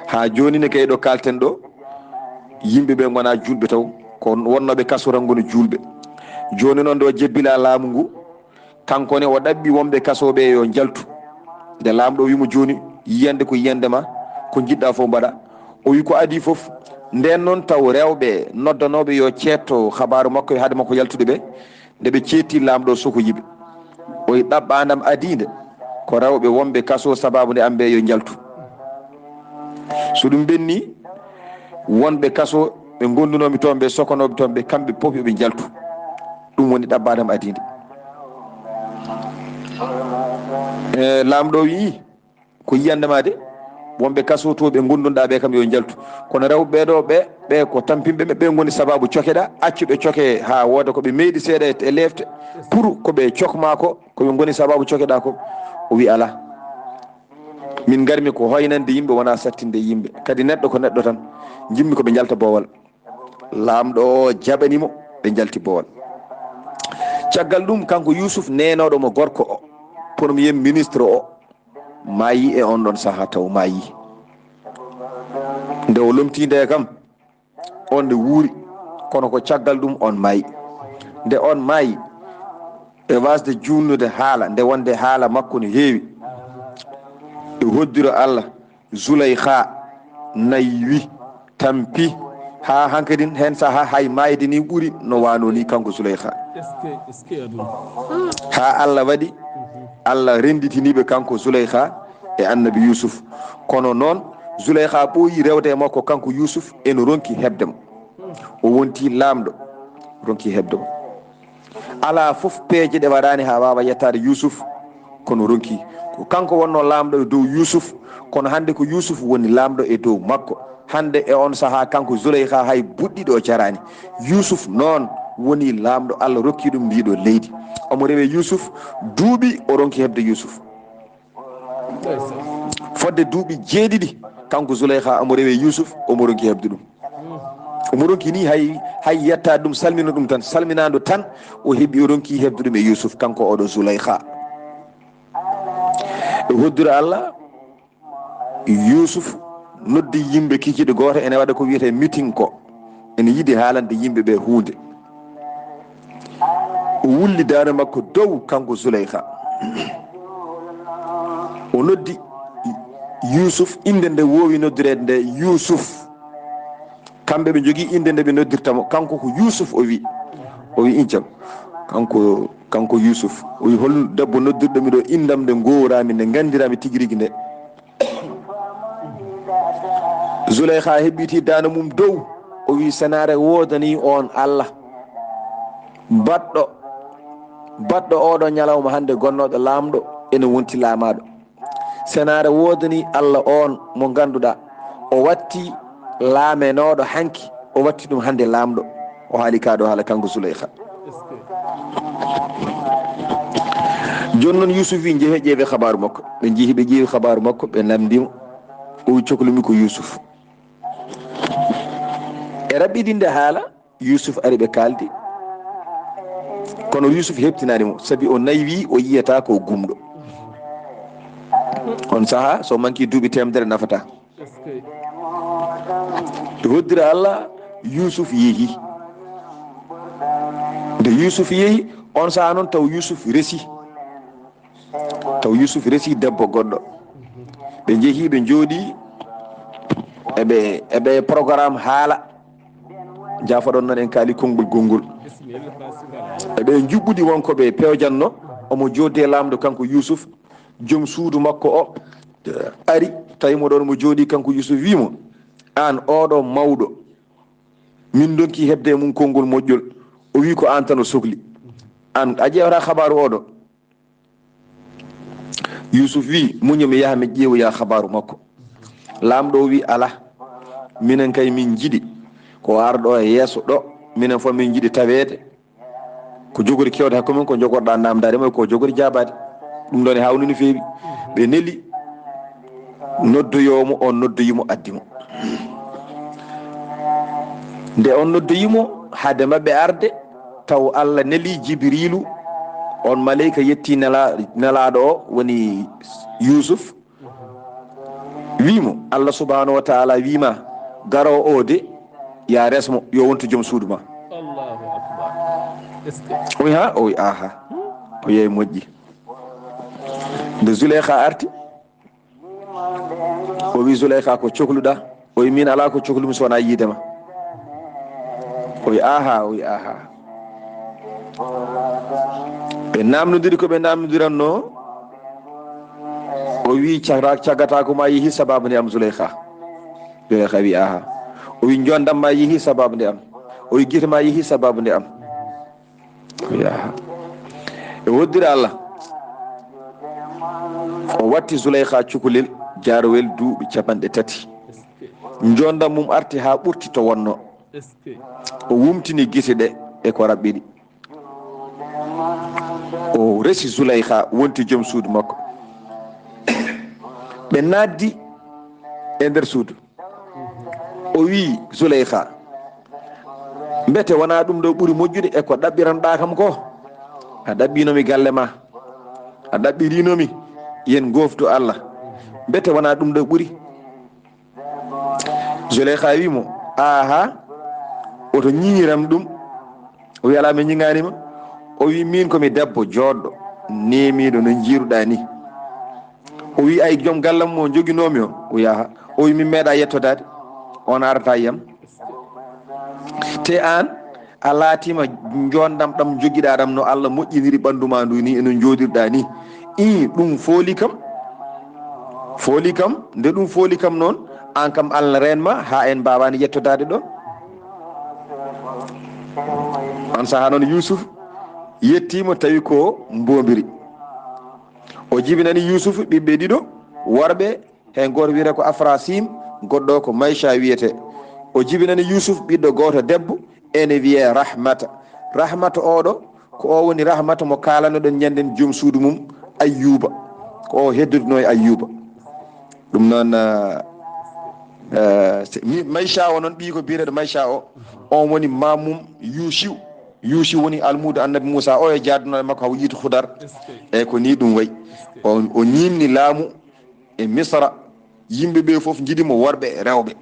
Haa jooni ne kay ɗo kaalten ɗo, yimɓe ɓe ngonaa juulɓe taw, ko wonnooɓe kaso tan ngoni juulɓe. Jooni noon nde o jebbila laamu ngu, kanko ne o ɗaɓɓi wonɓe kaso ɓe yo njaltu. Nde laamɗo o wii mo jooni, yiyande ko yiyande ma, ko njiɗɗa fof mbaɗa. O wii ko adii fof. Nden noon taw rewɓe noddanooɓe yo ceetto habaaru makko e haade makko yaltude ɓe. Nde ɓe ceetti, laamɗo o sokoyi ɓe. O wii ɗaɓɓaandam adii nde, ko rewɓe wonɓe kaso sabaabu nde am ɓe yo njaltu. So ɗum ɓenni, wonɓe kaso ɓe ngondunoomi toon ɓe, sokonooɓe toon ɓe, kamɓe fof yo ɓe njaltu. Ɗum woni ɗaɓɓaandam adii nde. E, laamɗo o wii, ko yiyande ma de, wonɓe kaso to ɓe ngondunɗa ɓe kam yo njaltu. Kono rewɓe ɓe ɗo ɓe, ɓe ko tampinɓe, ɓe, ɓe ngoni sabaabu cokeɗa, accu ɓe coke haa wooda ko ɓe meeɗi seeɗa e, e leefte, pour ko ɓe cokma ko, ko ɓe ngoni sabaabu cokeɗa ko. O wii alaa. Min ngarmi ko hoynande yimɓe, wonaa sattinde yimɓe. Kadi neɗɗo ko neɗɗo tan. Njimmi ko ɓe njalta boowal. Laamɗo o jaɓani mo, ɓe njalti boowal. Caggal ɗum, kanko Yusuf, neenooɗo mo gorko o, premier ministre o, maayi e on ɗon sahaa, taw maayi. Nde o lomtii nde kam, on nde wuuri, kono ko caggal ɗum on maayi. Nde on maayi, e wasde juulnude haala, nde wonde haala makko no heewi, e hoddiro Allah, Zulaykha naywi, tampi, haa hankadin heen sahaa hay maayde ni ɓuri no waano ni kanko Zulaykha. Haa Allah waɗi, Allah rennditini ɓe kanko Zulaykha e Annabi Yusuf. Kono noon, Zulaykha ɓooyi rewde e makko kanko Yusuf, eno ronki heɓde mo. O wonti laamɗo, ronki heɓde mo. Alaa fof peeje ɗe waɗaani haa waawa yettaade Yusuf, kono ronki. Ko kanko wonnoo laamɗo e dow Yusuf, kono hannde ko Yusuf woni laamɗo e dow makko. Hannde e on sahaa, kanko Zulaykha hay buɗɗi ɗo jaraani. Yusuf noon woni laamɗo, Allah rokki ɗum ndiɗo leydi. Omo rewe Yusuf, duuɓi o ronki heɓde Yusuf. Fodde duuɓi jeeɗiɗi, kanko Zulaykha omo rewe Yusuf, omo ronki heɓde ɗum. Omo ronki ni hay, hay yettaade ɗum, salmina ɗum tan, salminaandu tan, o heɓi, o ronki heɓde ɗum e Yusuf, kanko oɗo Zulaykha. E hoddira Allah, Yusuf noddi yimɓe kikiiɗe gooto, ene waɗa ko wiyetee meeting ko. Ene yiɗi haalande yimɓe ɓe huunde. O wulli daande makko dow, kanko Zulaykha. O noddi Yusuf, innde nde woowi noddireede nde Yusuf. Kamɓe ɓe njogii innde nde ɓe noddirta mo. Kanko ko Yusuf, o wi. O wi, "Injam." Kanko, kanko Yusuf. O wi, "Hol debbo noddirɗo mi ɗo, inndam nde ngooraami, nde nganndirami tigi rigi nde?" Zulaykha heɓɓiti daande mum dow. O wi, "Senaare woodani on Allah. Baɗɗo, baɗɗo oɗo ñalawma hannde gonnooɗo laamɗo, ene wonti laamaaɗo. Senaare woodani Allah on mo ngannduɗaa, o watti laamenooɗo hanki, o watti ɗum hannde laamɗo." O haali kaa ɗo haala kanko Zulaykha. Jooni noon Yusuf wi, "Njehee ƴeewee habaaru makko." Ɓe njehi, ɓe ƴeewi habaaru makko, ɓe namndii mo. O wi, "Coklumi ko Yusuf." E raɓɓiɗinde haala, Yusuf ari, ɓe kaaldi. Kono Yusuf heɓtinaani mo, sabi o naywi, o yiyata ko gumɗo. On sahaa, so manki duuɓi teemedere nafata. E hoddira Allah, Yusuf yehi. Nde Yusuf yehi, on sahaa noon taw Yusuf resi. Taw Yusuf resi debbo goɗɗo. Ɓe njehi, ɓe njooɗi, eɓe, eɓe programme haala. Jaafoɗon noon en kaali konngol gonngol. Eɓe njuɓɓudi won ko ɓe pewjanno, omo jooɗdi e laamɗo kanko Yuusuf, joom suudu makko o ari, tawi mo ɗoon mo jooɗi kanko Yuusuf, wii mo, "Aan oɗo mawɗo, min ndonki heɓde e mum konngol moƴƴol." O wii, "Ko aan tan o sokli. Aan a ƴeewata xabaaru oɗo." Yuusuf wii, "Muñu mi yaha mi ƴeewoya xabaaru makko." Laamɗo o wii, "Alaa, minen kay min njiɗi ko o ara ɗo e yeeso ɗo, minen fof min njiɗi taweede ko jogori kewde hakkunde men, ko jogorɗaa naamndaade mo, ko jogori jaabaade." Ɗum ɗoon e haawnii no feewi. Ɓe neli noddoyoo mo, on noddoyi mo, addi mo. Nde on noddoyi mo, hade maɓɓe arde, taw Allah neli Jibriilu, on maleyka yetti nela-, nelaaɗo o, woni Yuusuf, wii mo, "Allah subhaanahu wa taala wii ma, garoowo o de, ya res mo, yo wontu joom suudu ma." Allahu akbar. Est-ce que O wi, "Ha?" O wi, "Aha." O yehi moƴƴi. Nde Zuleyha arti, o wi, "Zuleyha, ko cokluɗa?" O wi, "Min alaa ko coklumi so wonaa yiide ma." O wi, "Aha." O wi, "Aha." Ɓe naamnodiri ko ɓe naamnodiranno. O wi, "Cagata-, cagata ko ma yehi sababu nde am, Zuleyha." Zuleyha wi, "Aha." O wi, "Njondam ma yehi sababu nde am." O wi, "Gite ma yehi sababu nde am." Yaha. E hoddira Allah, o watti Zuleyha cukalel jaarowel duuɓi capanɗe tati. Njonda mum arti haa ɓurti to wonno. O wumtini gite ɗe e ko raɓɓiɗi. O resi Zuleyha, wonti joom suudu makko. Ɓe naatdi e nder suudu. O wii Zuleyha, "Mbete wonaa ɗum ɗo ɓuri moƴƴude e ko ɗaɓɓiranɗaa kam ko? A ɗaɓɓiino mi galle ma, a ɗaɓɓiriino mi, yen ngooftu Allah. Mbete wonaa ɗum ɗo ɓuri?" Zuleyha wii mo, "Aha, oto ñiŋiram ɗum." O wii, "Alaa, mi ñiŋaani ma." O wii, "Miin ko mi debbo jooɗɗo, neemiiɗo no njiiruɗaa ni." O wii, "Ay, joom gallam mo joginoomi o?" O wii, "Aha." O wii, "Min meeɗaa yettodaade, on arata yam. Te aan, a laatiima njoondam ɗam jogiɗaa ɗam no Allah moƴƴiniri ɓanndu maa ndu ni, e no njooɗirɗaa ni. Ii, ɗum fooli kam. Fooli kam, nde ɗum fooli kam noon, aan kam Allah reen ma haa en mbaawaani yettodaade ɗoon." On sahaa noon Yuusuf yettiima, tawi ko mboombiri. O jibinani Yuusuf ɓiɓɓe ɗiɗo worɓe, heen gooto wiyetee ko Afrasim, goɗɗo ko Mayca wiyetee. O jibinani Yuusuf ɓiɗɗo gooto debbo, ene wiyee Rahmata. Rahmata oɗo, ko o woni Rahmata mo kaalanoɗen ñanden joom suudu mum Ayyuba. Ko o heddodunoo e Ayyuba. Ɗum noon, eh, eh, se-, mi-, Mayca o noon, ɓiy ko biyeteeɗo Mayca o, on woni maamum Yuusiw. Yuusiw woni almuudo Annabi Muusa o e jaaduno e makko haw yiitu Hudar. E ko nii ɗum wayi. O, o ñiimni laamu e Misra. Yimɓe ɓe fof njiɗi mo, worɓe e rewɓe.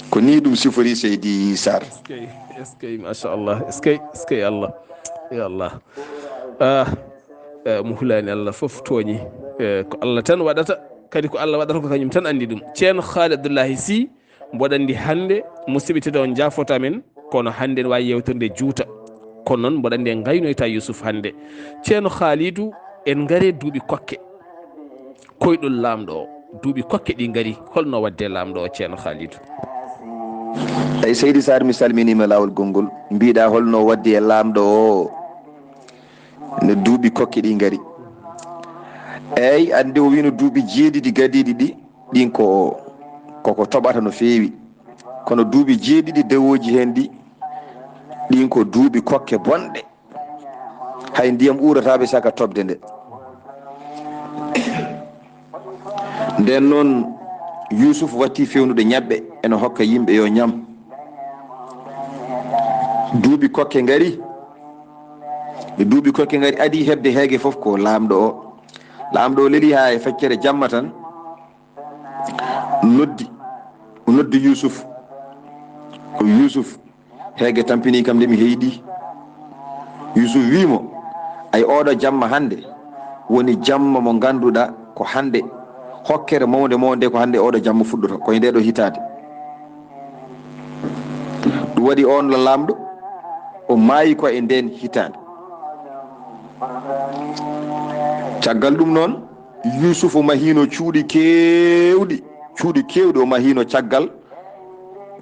Ko nii ɗum sifori Seydi Sarr. Eskey, eskey, machallah. Eskey, eskey Allah. Ya Allah. Ah, eh, mo hulaani Allah fof tooñi. Eh, ko Allah tan waɗata, kadi ko Allah waɗata ko kañum tan anndi ɗum. Ceerno Haali Abdullahi Sy, mboɗo anndi hannde, musidɓe tedduɓe on njaafoto amen, kono hannde ene waawi yeewtere nde juuta. Kono noon mboɗo anndi en ngaynoyta Yuusuf hannde. Ceerno Haalidu, en ngare duuɓi kokke. Koyɗol laamɗo o, duuɓi kokke ɗi ngari, holno waɗde laamɗo o, Ceerno Haalidu? Eyi, Seydi Sarr, mi salminiima laawol gonngol. Mbiɗa holno waɗde e laamɗo o? No duuɓi kokke ɗi ngari. Eyi, anndi o wiino duuɓi jeeɗiɗi gadiiɗi ɗi, ɗin ko, koko toɓata no feewi. Kono duuɓi jeeɗiɗi dewooji heen ɗi, ɗin ko duuɓi kokke bonɗe. Hay ndiyam uurataa ɓe saka toɓde nde. Nden noon, Yuusuf watti fewnude ñaɓɓe, ene hokka yimɓe yo ñam. Duuɓi kokke ngari. Nde duuɓi kokke ngari, adii heɓde heege fof ko laamɗo o. Laamɗo o leli haa e feccere jamma tan, noddi, o noddi Yuusuf. Ko Yuusuf, heege tampinii kam nde mi heyɗi. Yuusuf wii mo, ay, oɗo jamma hannde woni jamma mo ngannduɗaa ko hannde, hokkere mawnde mo nde ko hannde oɗo jamma fuɗɗoto, ko e nde ɗo hitaande. Waɗi on la laamɗo, o maayi ko e ndeen hitaande. Caggal ɗum noon, Yuusufu mahiino cuuɗi keewɗi, cuuɗi keewɗi o mahiino caggal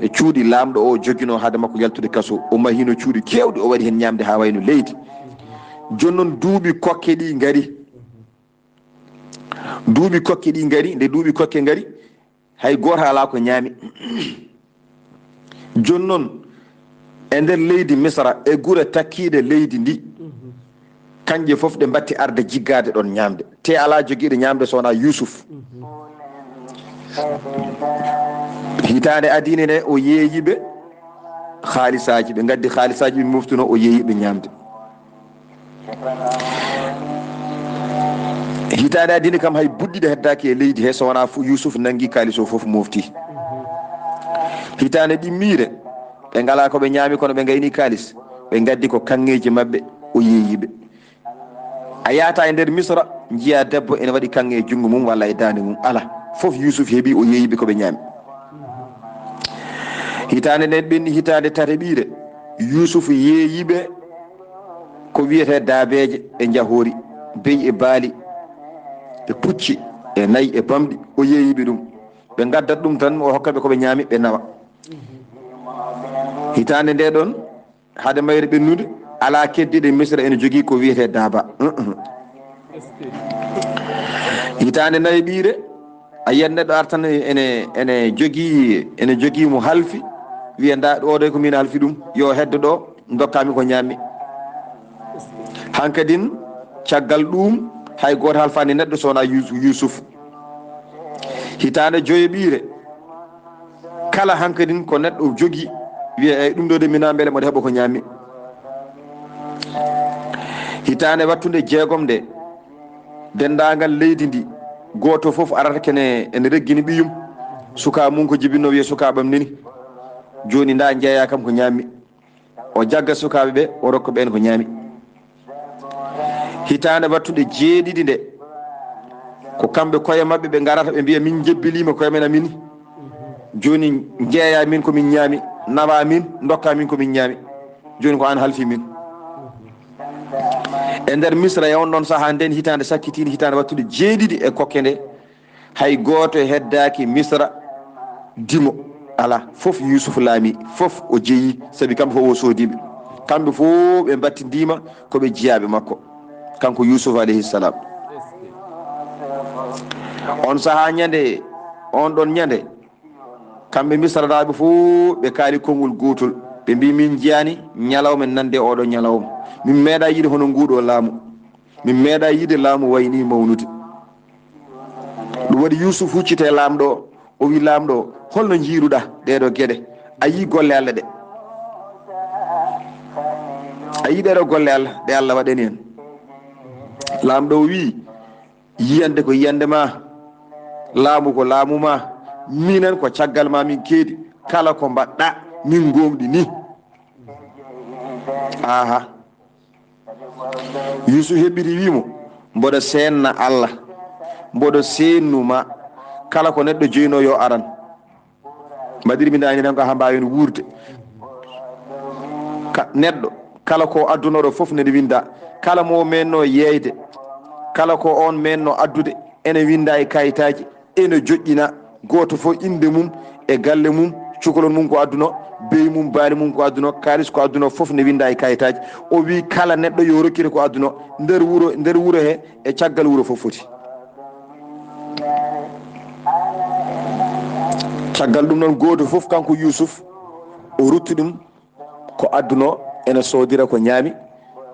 e cuuɗi laamɗo o joginoo hade makko yaltude kaso. O mahiino cuuɗi keewɗi, o waɗi heen ñaamde haa wayno leydi. Jooni noon duuɓi kokke ɗi ngari. Duuɓi kokke ɗi ngari, nde duuɓi kokke ngari, hay gooto alaa ko ñaami. Jooni noon, e nder leydi Misra, e gure takkiiɗe leydi ndi, kañƴe fof ɗe mbatti arde jiggaade ɗoon ñaamde. Te alaa jogiiɗo ñaamde so wonaa Yuusuf. Hitaande adiinde nde, o yeeyi ɓe haalisaaji, ɓe ngaddi haalisaaji, ɓe moftuno, o yeeyi ɓe ñaamde. Hitaande adiinde kam, hay buɗɗiɗe heddaaki e leydi he, so wonaa fu-, Yuusuf nanngi kaalis o fof mofti. Hitaande ɗimmiire, ɓe ngalaa ko ɓe ñaami, kono ɓe ngayni kaalis. Ɓe ngaddi ko kaŋŋeeji maɓɓe, o yeeyi ɓe. A yahata e nder Misra, njiya debbo ene waɗi kaŋŋe e junngo mum walla e daande mum. Alaa, fof Yuusuf heɓi, o yeeyi ɓe ko ɓe ñaami. Hitaande nden ɓenni hitaande tataɓiire, Yuusuf yeeyi ɓe ko wiyetee daabeeje e njahoori, beyi e baali, e pucci, e nayi e bamɗi, o yeeyi ɓe ɗum. Ɓe ngaddat ɗum tan, o hokka ɓe ko ɓe ñaami, ɓe nawa. Hitaande nde ɗon, hade mayre ɓennude, alaa keddiiɗo e Misra ene jogii ko wiyetee daaba. Hitaande nayaɓiire, a yiyat neɗɗo artan ene, ene jogii, ene jogii mo halfi, wiya, "Ndaa, ɗoo de ko min halfi ɗum, yo heddo ɗoo, ndokkaa mi ko ñaammi." Hankadin, caggal ɗuum, hay gooto halfaani neɗɗo so wonaa Yuus-, Yuusuf. Hitaande joyaɓiire, kala hankadin ko neɗɗo jogi, wiya, "Eyi, ɗum ɗo de, mina mbele mboɗo heɓa ko ñaammi." Hitaande wattunde jeegom nde, denndaangal leydi ndi, gooto fof arata kene ene reggini ɓiyum, sukaa mum ko jibinno, wiya, "Sukaaɓam neni, jooni ndaa, njeeyaa kam ko ñaammi." O jagga sukaaɓe ɓe, o rokka ɓeen ko ñaami. Hitaande battude jeeɗiɗi nde, ko kamɓe koye maɓɓe ɓe ngarata, ɓe mbiya, "Min njebbiliima koye men amin. Jooni njeeyaa min ko min ñaami, nawaa min, ndokkaa min ko min ñaami. Jooni ko aan halfi min." E nder Misra, e on ɗon sahaa nden, hitaande sakkitiinde, hitaande battude jeeɗiɗi e kokke nde, hay gooto heddaaki Misra dimo. Alaa, fof Yuusuf laami, fof o jeyi, sabi kamɓe fof o soodiiɓe. Kamɓe fof ɓe mbattindiima ko ɓe jiyaaɓe makko, kanko Yuusuf alayhi salam. On sahaa ñande, on ɗon ñande, kamɓe Misranaaɓe fof ɓe kaali konngol gootol. Ɓe mbii, "Min njiyaani ñalawma nande oɗo ñalawma. Min meeɗaa yiide hono nguɗo laamu. Min meeɗaa yiide laamu wayni mawnude." Ɗum waɗi Yuusuf hucciti e laamɗo o, o wi, "Laamɗo, holno njiiruɗaa ɗeeɗo geɗe? A yii golle Allah ɗe? A yii ɗeeɗo golle Allah ɗe Allah waɗani en?" Laamɗo o wi, "Yiyande ko yiyande ma, laamu ko laamu ma, minen ko caggal ma min keedi, kala ko mbaɗɗa min ngoongɗini." Aha. Yuusuf heɓɓiti, wii mo, "Mboɗo seenna Allah, mboɗo seennu ma, kala ko neɗɗo jeynoo yo aran. Mbaɗir mi daani tan ko haa mbaawen wuurde." Ka-, neɗɗo, kala ko addunoɗo fof nene winnda, kala mo meenno yeeyde, kala ko on meenno addude, ene winnda e kayitaaji, ene joƴƴina, gooto fof innde mum e galle mum, cukalon mum ko adduno, beyi mum, baali mum ko adduno, kaalis ko adduno, fof ne winnda e kayitaaji. O wi kala neɗɗo yo rokkire ko adduno nder wuro, nder wuro he e caggal wuro fof foti. Caggal ɗum noon, gooto fof, kanko Yuusuf, o rutti ɗum ko adduno, ene soodira ko ñaami,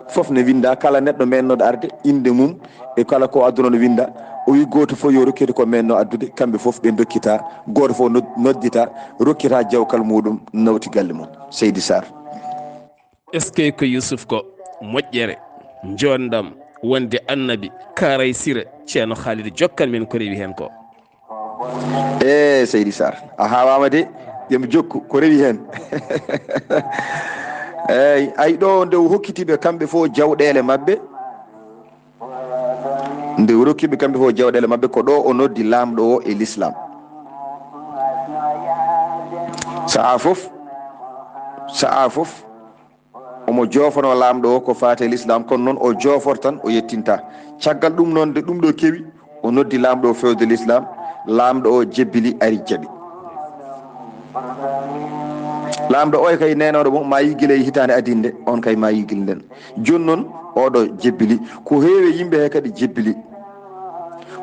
fof ne winnda, kala neɗɗo meennoɗo arde, innde mum e kala ko adduno no winnda. O wi gooto fof yo rokkite ko meenno addude, kamɓe fof ɓe ndokkita, gooto fof nod-, noddita, rokkita jawkal muɗum, nawti galle mum. Seydi Sarr. Est-ce que ko Yuusuf ko moƴƴere, njoonndam, wonde annabi, kaaray sira, Ceerno Khalid jokkan min ko rewi heen ko. E Seydi Sarr, a haawaama de, ƴem jokku ko rewi heen. Eey, ay ɗo nde o hokkiti ɓe kamɓe fof jawɗeele maɓɓe, nde o rokki ɓe kamɓe fof jawɗeele maɓɓe, ko ɗo o noddi laamɗo o e lislaam. Sahaa fof, sa'a fof, omo joofanoo laamɗo o ko faati e lislaam, kono noon o joofortan, o yettinta. Caggal ɗum noon, nde ɗum ɗo kewi, o noddi laamɗo o fewde lislaam, laamɗo o jebbili, ari jaɓi. Laamɗo o kay neenooɗo mo maayi gila e hitaande adii nde, on kay maayi gila nden. Jooni noon, oɗo jebbili. Ko heewi e yimɓe he kadi jebbili.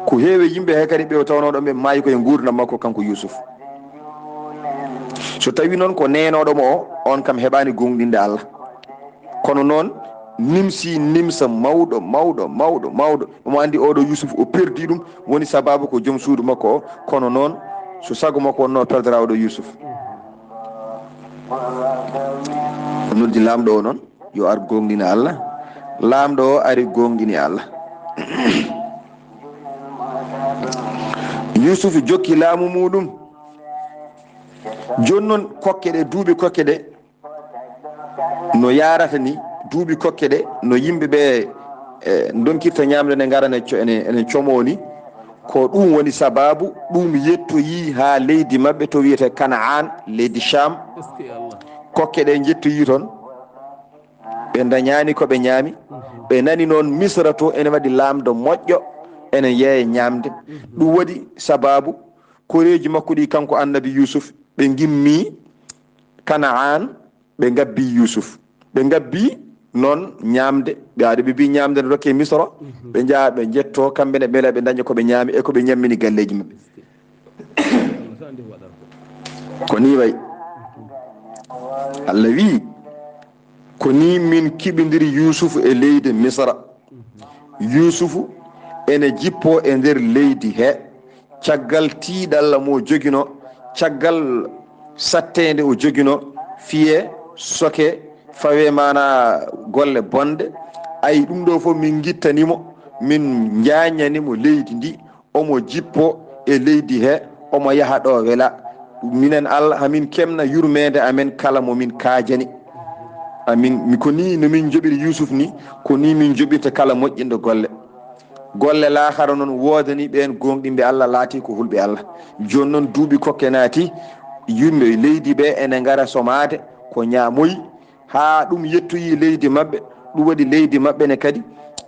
Ko heewi e yimɓe he kadi ɓe o tawnooɗo ɓe maayi ko e nguurndam makko kanko Yuusuf. So tawi noon ko neenooɗo mo o, on kam heɓaani goongɗinde Allah. Kono noon, nimsi nimsa mawɗo, mawɗo, mawɗo, mawɗo. Omo anndi oɗo Yuusuf o perdi ɗum, woni sababu ko joom suudu makko o. Kono noon, so sago makko wonno perdra oɗo Yuusuf. O noddi laamɗo o noon, yo ar goongɗina Allah. Laamɗo o ari goongɗini Allah. Yuusuf jokki laamu muɗum. Jooni noon kokke ɗe, duuɓi kokke ɗe, no yaarata ni, duuɓi kokke ɗe, no yimɓe ɓe, e, donkirta ñaamde nde ngara ne co-, ene, ene comoo ni. Ko ɗum woni sababu ɗum yettoyii haa leydi maɓɓe to wiyetee Kanaan, leydi Sham. Est-ce que Allah? Kokke ɗe njettoyii toon, ɓe ndañaani ko ɓe ñaami. Mhm. Ɓe nani noon Misra to ene waɗi laamɗo moƴƴo, ene yeeya ñaamde. Mhm. Ɗum waɗi sababu koreeji makko ɗi, kanko Annabi Yuusuf, ɓe ngimmi Kanaan, ɓe ngabbi Yuusuf. Ɓe ngabbi noon ñaamde, ɓe aɗa ɓe mbi ñaamde ne rokke Misra, mhm, ɓe njaha ɓe njetto, kamɓe ne ɓe ɓe ndaña ko ɓe ñaami e ko ɓe ñammini galleeji maɓɓe. Ko nii wayi. Allah wii, ko nii min kiɓindiri Yuusuf e leydi Misra. Yuusufu ene jippoo e nder leydi he, caggal tiiɗalla mo joginoo, caggal satteende o joginoo, fiyee, sokee, fawee maanaa golle bonɗe. Ayi, ɗum ɗo fof min ngittani mo, min njaañani mo leydi ndi, omo jippoo e leydi he, omo yaha ɗo wela. Minen Allah, hamin kemna yurmeende amen kala mo min kaajani. Amin, mi, ko nii no min njoɓiri Yuusuf ni, ko nii min njoɓirta kala moƴƴinɗo golle. Golle laakara noon woodani ɓeen gooŋɗinɓe Allah, laati ko hulɓe Allah. Jooni noon duuɓi kokke naati, yimɓe leydi ɓe ene ngara somaade ko ñaamoyi, haa ɗum yettoyi leydi maɓɓe, ɗum waɗi leydi maɓɓe ne kadi.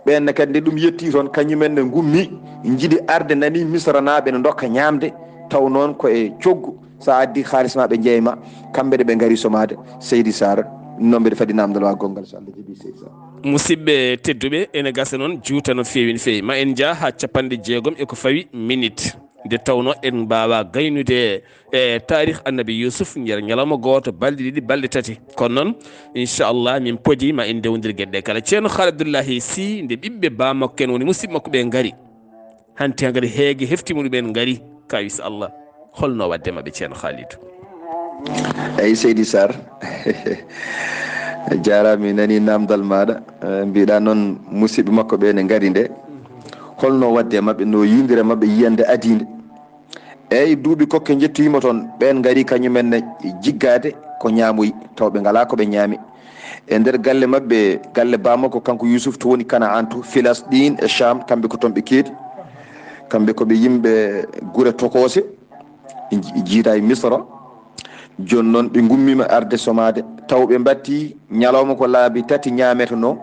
Ɓeen ne kadi, nde ɗum yetti toon, kañumen ne ngummi, njiɗi arde, nani Misranaaɓe ne ndokka ñaamde, taw noon ko e coggu, so a addi haalis ma, ɓe njeeyma, kamɓe de ɓe ngari somaade. Seydi Sarr, noon mbeɗa fadi naamndal ma gonngal, so Allah jaɓi, Seydi Sarr. Musidɓe tedduɓe, ene gasa noon juuta no feewi no feewi. Ma en njah haa cappanɗe jeegom e ko fawi minit. Nde tawnoo en mbaawaa gaynude e taarih Annabi Yuusuf nder ñalawma gooto, balɗe ɗiɗi, balɗe tati. Kono noon, inchallah, min podi ma en ndewondir geɗe ɗe kala. Ceerno Haali Abdullahi Sih, nde ɓiɓɓe baa makko en woni musidɓe makko ɓe ngari. Hanti hankadi heege hefti muɗum en ngari, kawis Allah. Holno waɗde maɓɓe, Ceerno Haalidu? Eyi, Seydi Sarr. A jaaraama, mi nanii naamndal maaɗa. Eh, mbiɗa noon musidɓe makko ɓe ne ngari nde. Holno waɗde maɓɓe, no yiyndira maɓɓe yiyannde adii nde? Eyi, duuɓi kokke njettoyiima toon, ɓeen ngari kañumen ne jiggaade ko ñaamoyi, taw ɓe ngalaa ko ɓe ñaami. E nder galle maɓɓe, galle baa makko kanko Yuusuf, to woni Kanaan to, Filasɗin e Sham, kamɓe ko toon ɓe keedi. Kamɓe ko ɓe yimɓe gure tokoose, ɓe nji-, jiida e Misra. Jooni noon ɓe ngummiima arde somaade, taw ɓe mbattii ñalawma ko laabi tati ñaametenoo,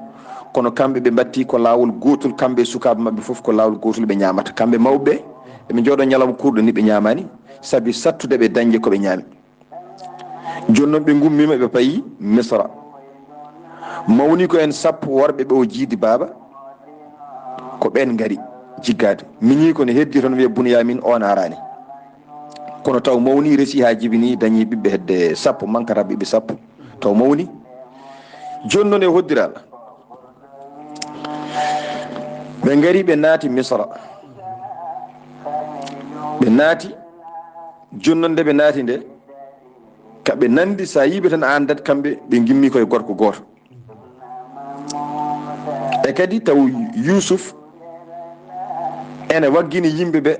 kono kamɓe ɓe mbattii ko laawol gootol, kamɓe e sukaaɓe maɓɓe fof ko laawol gootol ɓe ñaamata. Kamɓe mawɓe ɓe, eɓe njooɗoo ñalawma kurɗo ni ɓe ñaamaani, sabi sattude ɓe dañde ko ɓe ñaami. Jooni noon ɓe ngummiima, ɓe payi Misra. Mawni ko en sappo worɓe ɓe o jiidi baaba, ko ɓeen ngari jiggaade. Miñi ko ne heddi toon wiya Bunyamin, oon araani. Kono taw mawni, resi haa jibini, dañi ɓiɓɓe hedde sappo, mankata ɓiɓɓe sappo. Taw mawni. Jooni noon e hoddiral, ɓe ngari, ɓe naati Misra. Ɓe naati, jooni noon nde ɓe naati nde, ka ɓe nanndi, so a yii ɓe tan, a anndat kamɓe ɓe ngimmi ko e gorko gooto. E kadi taw Yuusuf ene waggini yimɓe ɓe,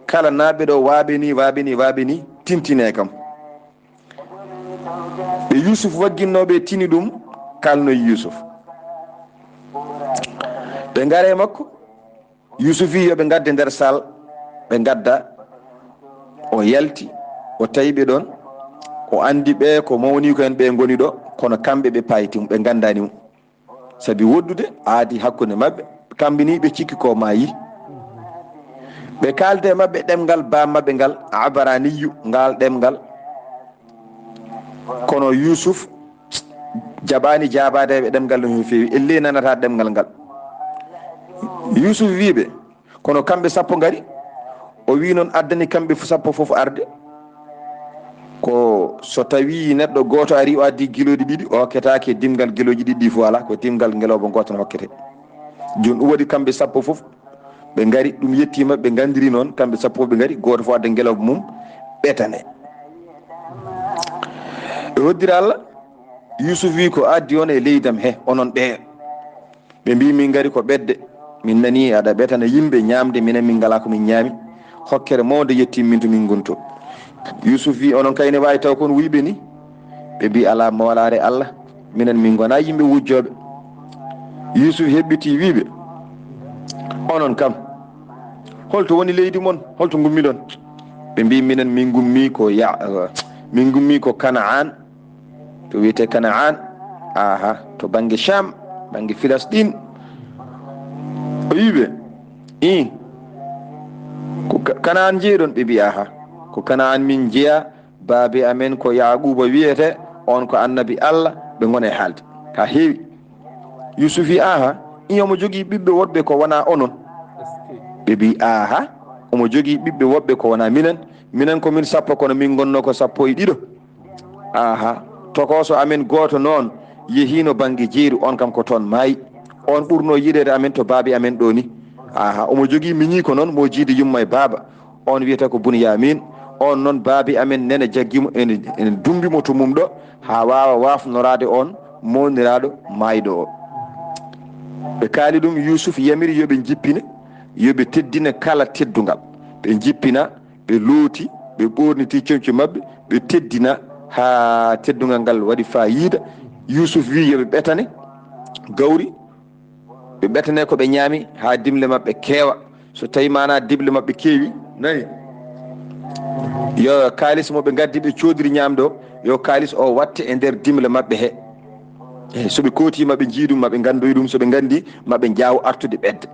kala naaɓe ɗo, waaɓe ni, waaɓe ni, waaɓe ni, tintine kam. Ɓe Yuusuf wagginnooɓe tini ɗum, kalnoyi Yuusuf. Ɓe ngara e makko, Yuusuf wi yo ɓe ngadde nder saal, ɓe ngadda. O yalti, o tawi ɓe ɗoon, O anndi ɓe ko mawniiko en ɓe ngoni ɗo, kono kamɓe ɓe payti mo, ɓe nganndaani mo. Sabi woddude aadi hakkunde maɓɓe, kamɓe ni ɓe cikki ko maayi. Ɓe kaalde e maɓɓe ɗemngal baa maɓɓe ngal, Abaraniyu, ngal ɗemngal. Kono Yuusuf jaɓaani jaabaade ɓe ɗemngal no feewi, ellee nanata ɗemngal ngal. Yuusuf wii ɓe, kono kamɓe sappo ngari. O wii noon addani kamɓe sappo fof arde. Ko so tawii neɗɗo gooto arii, o addii gilooɗi ɗiɗi, o hokketaake dimngal gilooji ɗiɗi ɗi fof alaa, ko dimngal ngelooba gooto no hokketee. Jooni ɗum waɗi kamɓe sappo fof ɓe ngari, ɗum yettiima, ɓe nganndiri noon, kamɓe sappo fof ɓe ngari, gooto fof adda ngelooba mum, ɓetane. Ɓe hoddira Allah, Yuusuf wii ko addi on e leydam he, onon ɓee. Ɓe mbii, min ngari ko ɓetde, min nanii aɗa ɓetana yimɓe ñaamde, minen min ngalaa ko min ñaami. Hokkere mawnde yettii min to min ngoni to. Yuusuf wii, onon kay ne waawi taw kon wuyɓe ni? Ɓe mbii, alaa moolaare Allah, minen min ngonaa yimɓe wujjooɓe. Yuusuf heɓɓitii wii ɓe, onon kam, holto woni leydi mon? Holto ngummiɗon? Ɓe mbii, minen min ngummii ko ya, min ngummii ko Kanaan, to wiyetee Kanaan, aha, to bannge Sham, bannge Filistin. O wii ɓe, ii, ko Ka-, Kanaan njeyiɗon? Ɓe mbii, aha, ko Kanaan min njeyaa, baabi amen ko Yaaquuba wiyetee, on ko annabi Allah, ɓe ngoni e haalde. Ka heewi. Yuusuf wii, aha, ii, omo jogii ɓiɓɓe woɗɓe ko wonaa onon? Ɓe mbii, aha, omo jogii ɓiɓɓe woɗɓe ko wonaa minen. Minen ko min sappo, kono min ngonnoo ko sappo e ɗiɗo. Aha, tokooso amen gooto noon yehiino bannge jeeri, on kam ko toon maayi. On ɓurnoo yiɗeede amen to baabi amen ɗo ni. Aha, omo jogii miñiiko noon mo jiidi yumma e baaba. On wiyetee ko Bunyamin. On noon baabi amen nene jaggi mo, ene, ene dummbi mo to mum ɗo, haa waawa waafnoraade on mawniraaɗo maayɗo o. Ɓe kaali ɗum, Yuusuf yamiri yo ɓe njippine, yo ɓe teddine kala teddungal. Ɓe njippina, ɓe looti, ɓe ɓoorniti comci maɓɓe, ɓe teddina haa teddungal ngal waɗi faayiida. Yuusuf wii yo ɓe ɓetane gawri, ɓe ɓetane ko ɓe ñaami haa dimle maɓɓe keewa. So tawii maanaa dimle maɓɓe keewi, nani? Yo kaalis mo ɓe ngaddi ɓe coodiri ñaamde o, yo kaalis o watte e nder dimle maɓɓe he. Eyi, so ɓe kooti maɓɓe njii ɗum, maɓe nganndoyi ɗum, so ɓe nganndi maɓe njaaw artude ɓedde.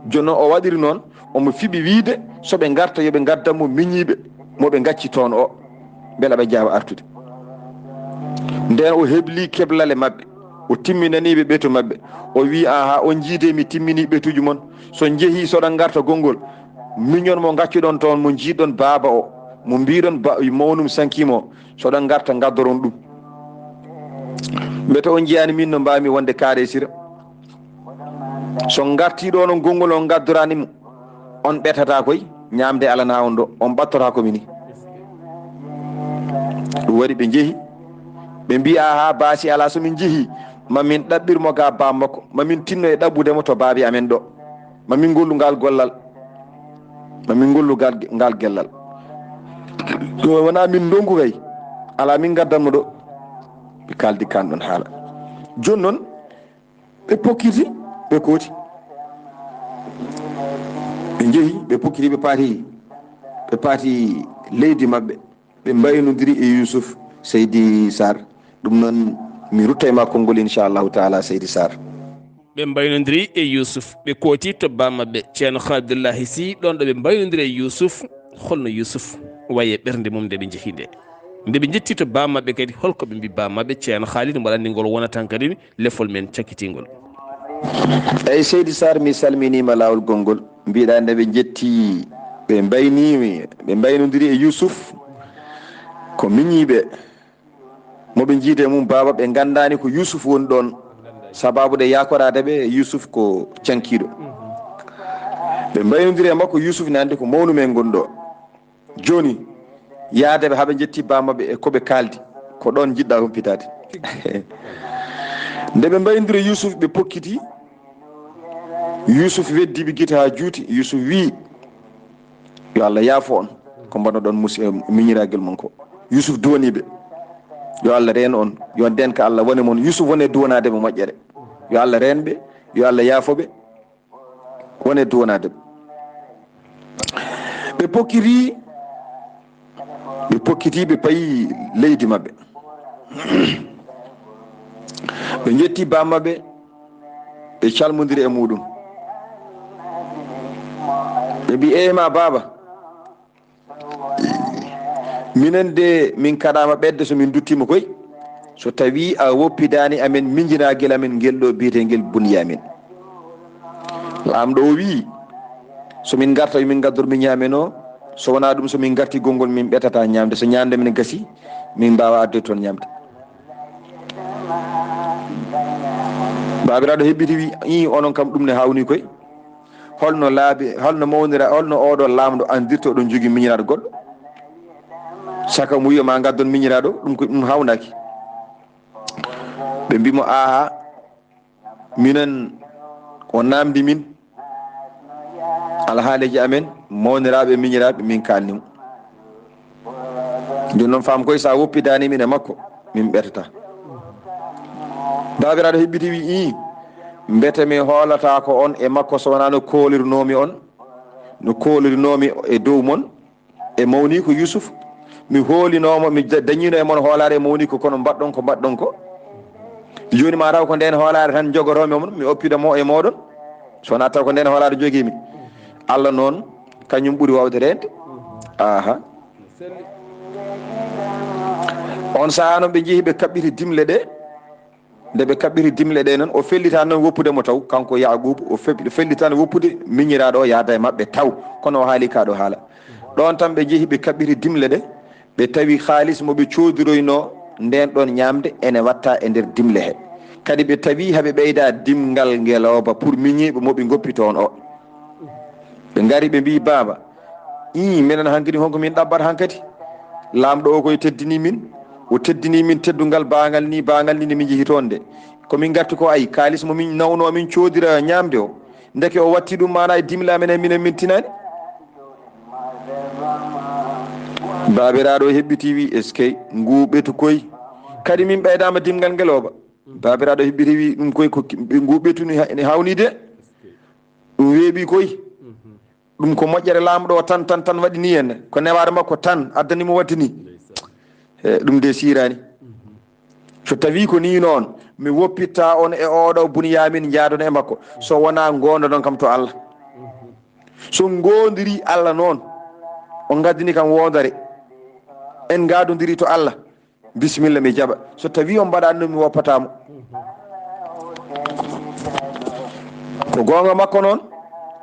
Jooni noon o waɗiri noon, omo fiɓi wiide so ɓe ngarta yo ɓe ngaddan mo miñiiɓe mo ɓe ngacci toon o, mbela ɓe njaawa artude. Ndeen o hebli keblale maɓɓe, o timminanii ɓe ɓeto maɓɓe. O wii, aha, on njiidee mi timminii ɓetuuji mon. So njehii, so ɗon ngarta gonngol, miñon mo ngaccuɗon toon, mo njiiɗon baaba o, mo mbiiɗon ba-, mawnum sankii mo, so ɗon ngarta ngaddoron ɗum. Mbete on njiyaani min no mbaawmi wonde kaareesira? So ngartii ɗo noon gonngol on ngaddoraani mo, on ɓetata koy, ñaamde alanaa on ɗo, on ɓattotaa ko mini. Ɗum waɗi ɓe njehi, ɓe mbii, aha, baasi alaa, so min njehii, ma min ɗaɓɓir mo ga baaba makko, ma min tinno e ɗaɓɓude mo to baabi amen ɗo, ma min ngollu ngal gollal, ma min ngollu ngal, ngal gellal. Ɗum wonaa min ndonku kay, alaa min ngaddan mo ɗo. Ɓe kaaldi kaan ɗon haala. Jooni noon, ɓe pokkiti, ɓe kooti. Ɓe njehi, ɓe pokkiti, ɓe paati, ɓe paati leydi maɓɓe. Ɓe mbaynodiri e Yuusuf, Seydi Sarr. Ɗum noon, mi rutta e ma konngol, inchallahu taala, Seydi Sarr. Ɓe mbaynodiri e Yuusuf, ɓe kooti to baa maɓɓe, Ceerno Khalidullahi Sy, ɗoon ɗo ɓe mbaynodiri e Yuusuf. Holno Yuusuf wayi e ɓernde mum nde ɓe njehi nde? Nde ɓe njetti to baa maɓɓe kadi, holko ɓe mbii baa maɓɓe, Ceerno Khalid, mbaɗa anndi ngol wonata kadi lefol men cakkitiingol. Eyi, Seydi Sarr, mi salminiima laawol gonngol. Mbiɗa nde ɓe njetti, ɓe mbayni, ɓe mbaynodiri e Yuusuf, ko miñiiɓe mo ɓe njiidi e mum baaba, ɓe nganndaani ko Yuusuf woni ɗoon, sababu nde yaakoraade ɓe, Yuusuf ko cankiiɗo. Ɓe mbaynodiri e makko, Yuusuf ne anndi ko mawnu men ngon ɗo. Jooni, yaade ɓe haa ɓe njetti baa maɓɓe e ko ɓe kaaldi, ko ɗoon njiɗɗaa humpitaade. Nde ɓe mbaynodiri e Yuusuf, ɓe pokkiti, Yuusuf weddi ɓe gite haa juuti. Yuusuf wii, yo Allah yaafo on ko mbaɗnoɗon mus-, eh, miñiraagel mon ko. Yuusuf duwanii ɓe, yo Allah reen on, yo ndeenka Allah wone mon. Yuusuf wone duwanaade mo moƴƴere. Yo Allah reen ɓe, yo Allah yaafo ɓe. Wone duwanaade ɓe. Ɓe pokkiti, Ɓe pokkiti, ɓe payi leydi maɓɓe. Ɓe njetti baa maɓɓe, ɓe calmondiri e muɗum. Ɓe mbi, "Eey ma baaba, minen de min kaɗaama ɓetde so min nduttiima koy, so tawii a woppidaani amen miñiraagel amen ngel ɗo biyeteengel Bunyamin." Laamɗo o wii, "So min ngarta, yo min ngaddor miñi amen o, so wonaa ɗum, so min ngarti gonngol, min ɓetata ñaamde. So ñaamde men gasi, min mbaawa addude toon ñaamde." Baabiraaɗo hebbiti wii, "Ii, onon kam ɗum ne haawnii koy. Holno laabi, holno mawnira, holno oɗo laamɗo anndirta oɗon jogii miñiraaɗo goɗɗo? Saka mo wiya ma ngaddon miñiraaɗo, ɗum ko, ɗum haawnaaki." Ɓe mbi mo, "Aaha, minen o naamndi min alhaaliiji amen, mawniraaɓe e miñiraaɓe, min kaalni mo. Jooni noon faam koy, so a woppidaani min e makko, min ɓetata." Baabiraaɗo hebbiti wii, "Ii, mbete mi hoolataako on e makko so wonaa no koolirnoomi on, no koolirinoomi e dow mon, e mawniiko Yuusuf? Mi hoolinoomo, mi da-, dañiino e mon hoolaare e mawniiko, kono mbaɗɗon ko mbaɗɗon ko. Jooni ma taw ko ndeen hoolaare tan jogotoomi mon, mi oppida mo e mooɗon, so wonaa taw ko ndeen hoolaare jogiimi. Allah noon, kañum ɓuri waawde reende." Aha. On sahaa noon ɓe njehi, ɓe kaɓɓiti dimle ɗe. Nde ɓe kaɓɓiti dimle ɗe noon, o fellitaani noon woppude mo taw, kanko Yaaquuba, o fe-, fellitaani woppude miñiraaɗo o yahda e maɓɓe taw, kono o haali kaa ɗo haala. Ɗoon tan ɓe njehi, ɓe kaɓɓiti dimle ɗe, ɓe tawi kaalis mo ɓe coodiroynoo ndeen ɗoon ñaamde ene watta e nder dimle he. Kadi ɓe tawi haɓe ɓeyda dimngal ngelooba pour miñiiɓe mo ɓe ngoppi toon o. Ɓe ngari, ɓe mbii, "Baaba, ii, minen hankadi, honko min ɗabbata hankadi? Laamɗo o koye teddini min, o teddini min teddungal baangal ni, baangal ni nde min njehi toon nde. Ko min ngarti ko, ay, kaalis mo min nawno min coodira ñaamde o, ndeke o watti ɗum maana e dimle amen, e minen min tinaani." Baabiraaɗo o heɓɓiti, wii, "Eskey, nguu ɓetu koy. Kadi min ɓeydaama dimngal ngelooba." Baabiraaɗo heɓɓiti, wii, "Ɗum koy ko ki-, nguu ɓetu ni ha-, ne haawnii de. Ɗum weeɓi koy. Ɗum ko moƴƴere laamɗo o tan, tan, tan waɗi ni en. Ko newaare makko tan addani mo waɗde ni. E, ɗum de siiraani. So tawii ko nii noon, mi woppitta on e oɗo Bunyamin, njaadon e makko, so wonaa ngoondoɗon kam to Allah." So ngoondiri Allah noon, o ngaddini kam woondere, en ngaadondiri to Allah, bisimilla, mi jaɓa. So tawii on mbaɗaani ɗum, mi woppataa mo. Ko goonga makko noon,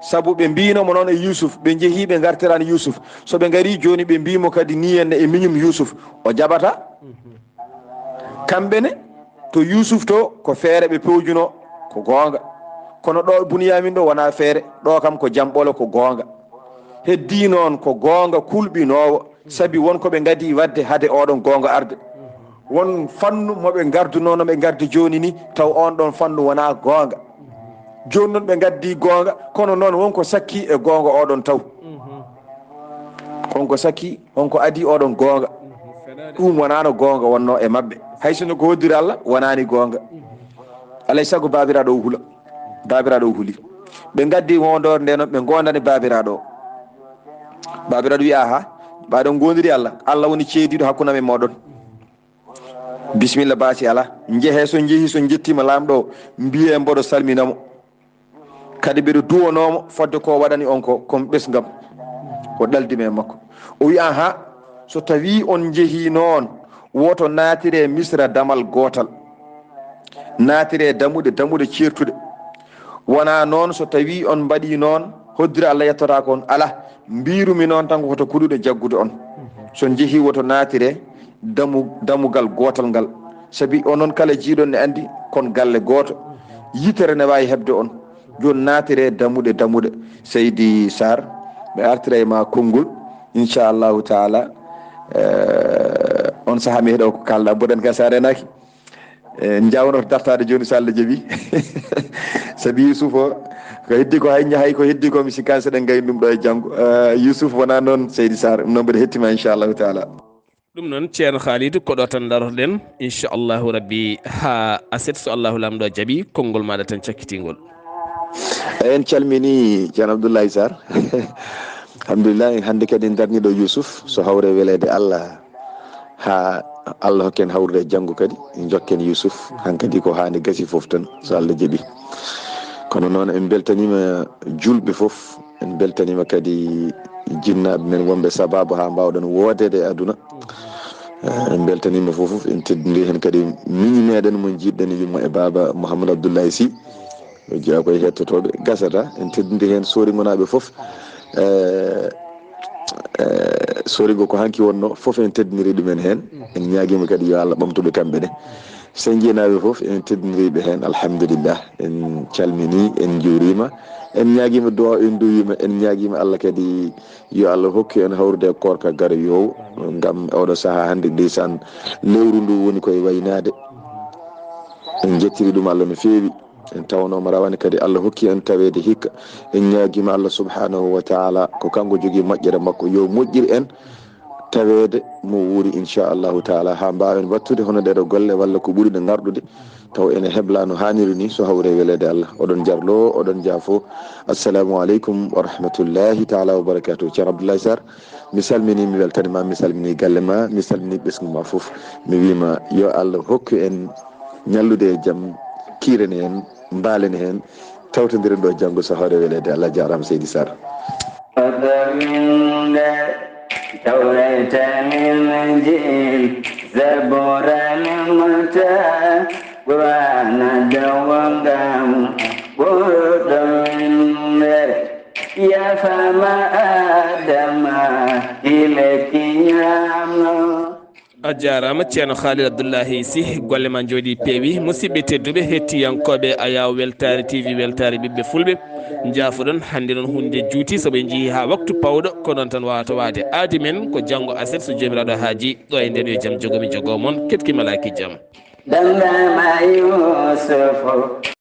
sabu ɓe mbiino mo noon e Yuusuf, ɓe njehi, ɓe ngartiraani Yuusuf. So ɓe ngarii jooni, ɓe mbii mo kadi nii en e miñum Yuusuf, o jaɓataa. Kamɓe ne, to Yuusuf to, ko feere ɓe pewjunoo, ko goonga. Kono ɗo Bunyamin ɗo, wonaa feere, ɗo kam ko jamɓolo, ko goonga. Heddii noon ko goonga kulɓinoowo, sabi won ko ɓe ngadii waɗde hade oɗon goonga arde. Won fannu mo ɓe ngardunoo, no ɓe ngardi jooni ni, taw oon ɗoon fannu wonaa goonga. Jooni noon ɓe ngaddi goonga, kono noon won ko sakki e goonga oɗon taw. Won ko sakki, won ko adii oɗon goonga. Ɗum wonaano goonga wonnoo e maɓɓe. Hay sinno ko hoddiri Allah, wonaani goonga. Alay sago baabiraaɗo o hula. Baabiraaɗo o huli. Ɓe ngaddi woondoore nde noon, ɓe ngoondani baabiraaɗo o. Baabiraaɗo wi'i, "Aha, mbaɗon ngoondiri Allah. Allah woni ceediiɗo hakkunde amen e mooɗon. Bisimilla, baasi alaa. Njehee, so njehii, so njettiima laamɗo o, mbiyee mboɗo salmina mo. Kadi mbeɗo duwanoo mo fodde ko o waɗani on ko, kon ɓesngam." O ɗaldi men makko. O wi'i, "Aha, so tawii on njehii noon, woto naatiree Misra damal gootal. Naatiree dammuɗe, dammuɗe ceertuɗe. Wonaa noon, so tawii on mbaɗii noon, hoddira Allah yettotaako on. Alaa, mbiirumi noon tan ko to kuɗuɗe jaggude on. So njehii, woto naatiree damu-, dammugal gootal ngal. Sabi onon kala jiiɗon ne anndi kon galle gooto. Yitere ne waawi heɓde on. Jooni naatiree dammuɗe, dammuɗe." Seydi Sarr, mi artiray ma konngol, inchallahu taala. Eh, on sahaa mi heɗo ko kaalɗa, mboɗen ka sa renaaki. Eh, en njawnoto dartaade jooni, so Allah jaɓi. Sabi Yuusuf o, ko heddi ko hay, hay ko heddi ko, mi sikkaani seɗen ngayni ɗum ɗo e janngo. Eh, Yuusuf, wonaa noon, Seydi Sarr, ɗum noon mbeɗa hettima, inchallahu taala. Ɗum noon, Ceerno Khalidou, ko ɗo tan darotoɗen, inchallahu rabbi, haa aset, so Allahu Laamɗo jaɓi, konngol maaɗa tan cakkitingol. En calmini Ceerno Abdoulaye Sarr. Alhamdulillah, hannde kadi en darni ɗo Yuusuf, so hawre weleede Allah. Haa Allah hokken hawrude e janngo kadi, njokken Yusuf, hankadi ko haande gasi fof tan, so Allah jaɓi. Kono noon, en mbeltaniima juulɓe fof, en mbeltaniima kadi jinnaaɓe men wonɓe sabaabu haa mbaawɗen woodeede e aduna. Eh, en mbeltaniima fof, fof, en teddindii heen kadi miñi meeɗen mo njiɗɗen yumma e baaba Mouhamadou Abdoulaye Sy. O jeyaa koye hettotooɓe gasata, en teddindii heen Sorigo naaɓe fof. Eh, eh, Sorigo ko hanki wonno, fof en teddindirii ɗum en heen. En ñaagiima kadi yo Allah ɓamtu ɓe kamɓe ne. Sennjeenaaɓe fof en teddindirii ɓe heen, alhamdulillah. En calminii, en njuuriima, en ñaagiima duwaa, en nduwiima, en ñaagiima Allah kadi yo Allah hokku en hawrude e koorka garoyoowo, ngam oɗo sahaa hannde ndeysaan lewru ndu woni koye waynaade. En njettiri ɗum Allah no feewi. En tawnooma rawane kadi Allah hokki en taweede hikka. En ñaagiima Allah subhanahu wa taala ko kanko jogii moƴƴere makko, yo moƴƴir en taweede mo wuuri inchallahu taala, haa mbaawen wattude hono ɗeɗo golle walla ko ɓuri ɗe ngarɗude, taw ene hebla no haaniri ni, so hawre weleede Allah. Oɗon jarlo, oɗon jaafo. Assalamu aleykum wa rahmatullahi taala wa barakatuh. Ceerno Abdoulaye Sarr, mi salmini, mi weltani ma, mi salmini galle ma, mi salmini ɓesngu ma fof. Mi wiima yo Allah hokku en ñallude e jam, kiiren heen, mbaalen heen, tawtondiren ɗo janngo so hawre weleede Allah. Jaaraama seydi Sarr. Fotowinde tawreta min jin, zabura min muta, qur'ana dawangam, ɓurɗo winde, yafama adama, ile kiñamo. A jaaraama, Ceerno Khalil Abdullahi Sy, golle ma njooɗi peewi. Musidɓe tedduɓe, hettiyankooɓe Ayaw Weltaare T V, Weltaare Ɓiɓɓe Fulɓe, njaafoɗon. Hannde noon huunde juuti, so ɓe njii haa waktu pawɗo, ko noon tan waawata waade. Aadi men ko janngo aset, so Joomiraaɗo haaji, ɗo e nden yo jam jogo mi jogo mon, keɗki malaaki jam. Dandama Yusufu.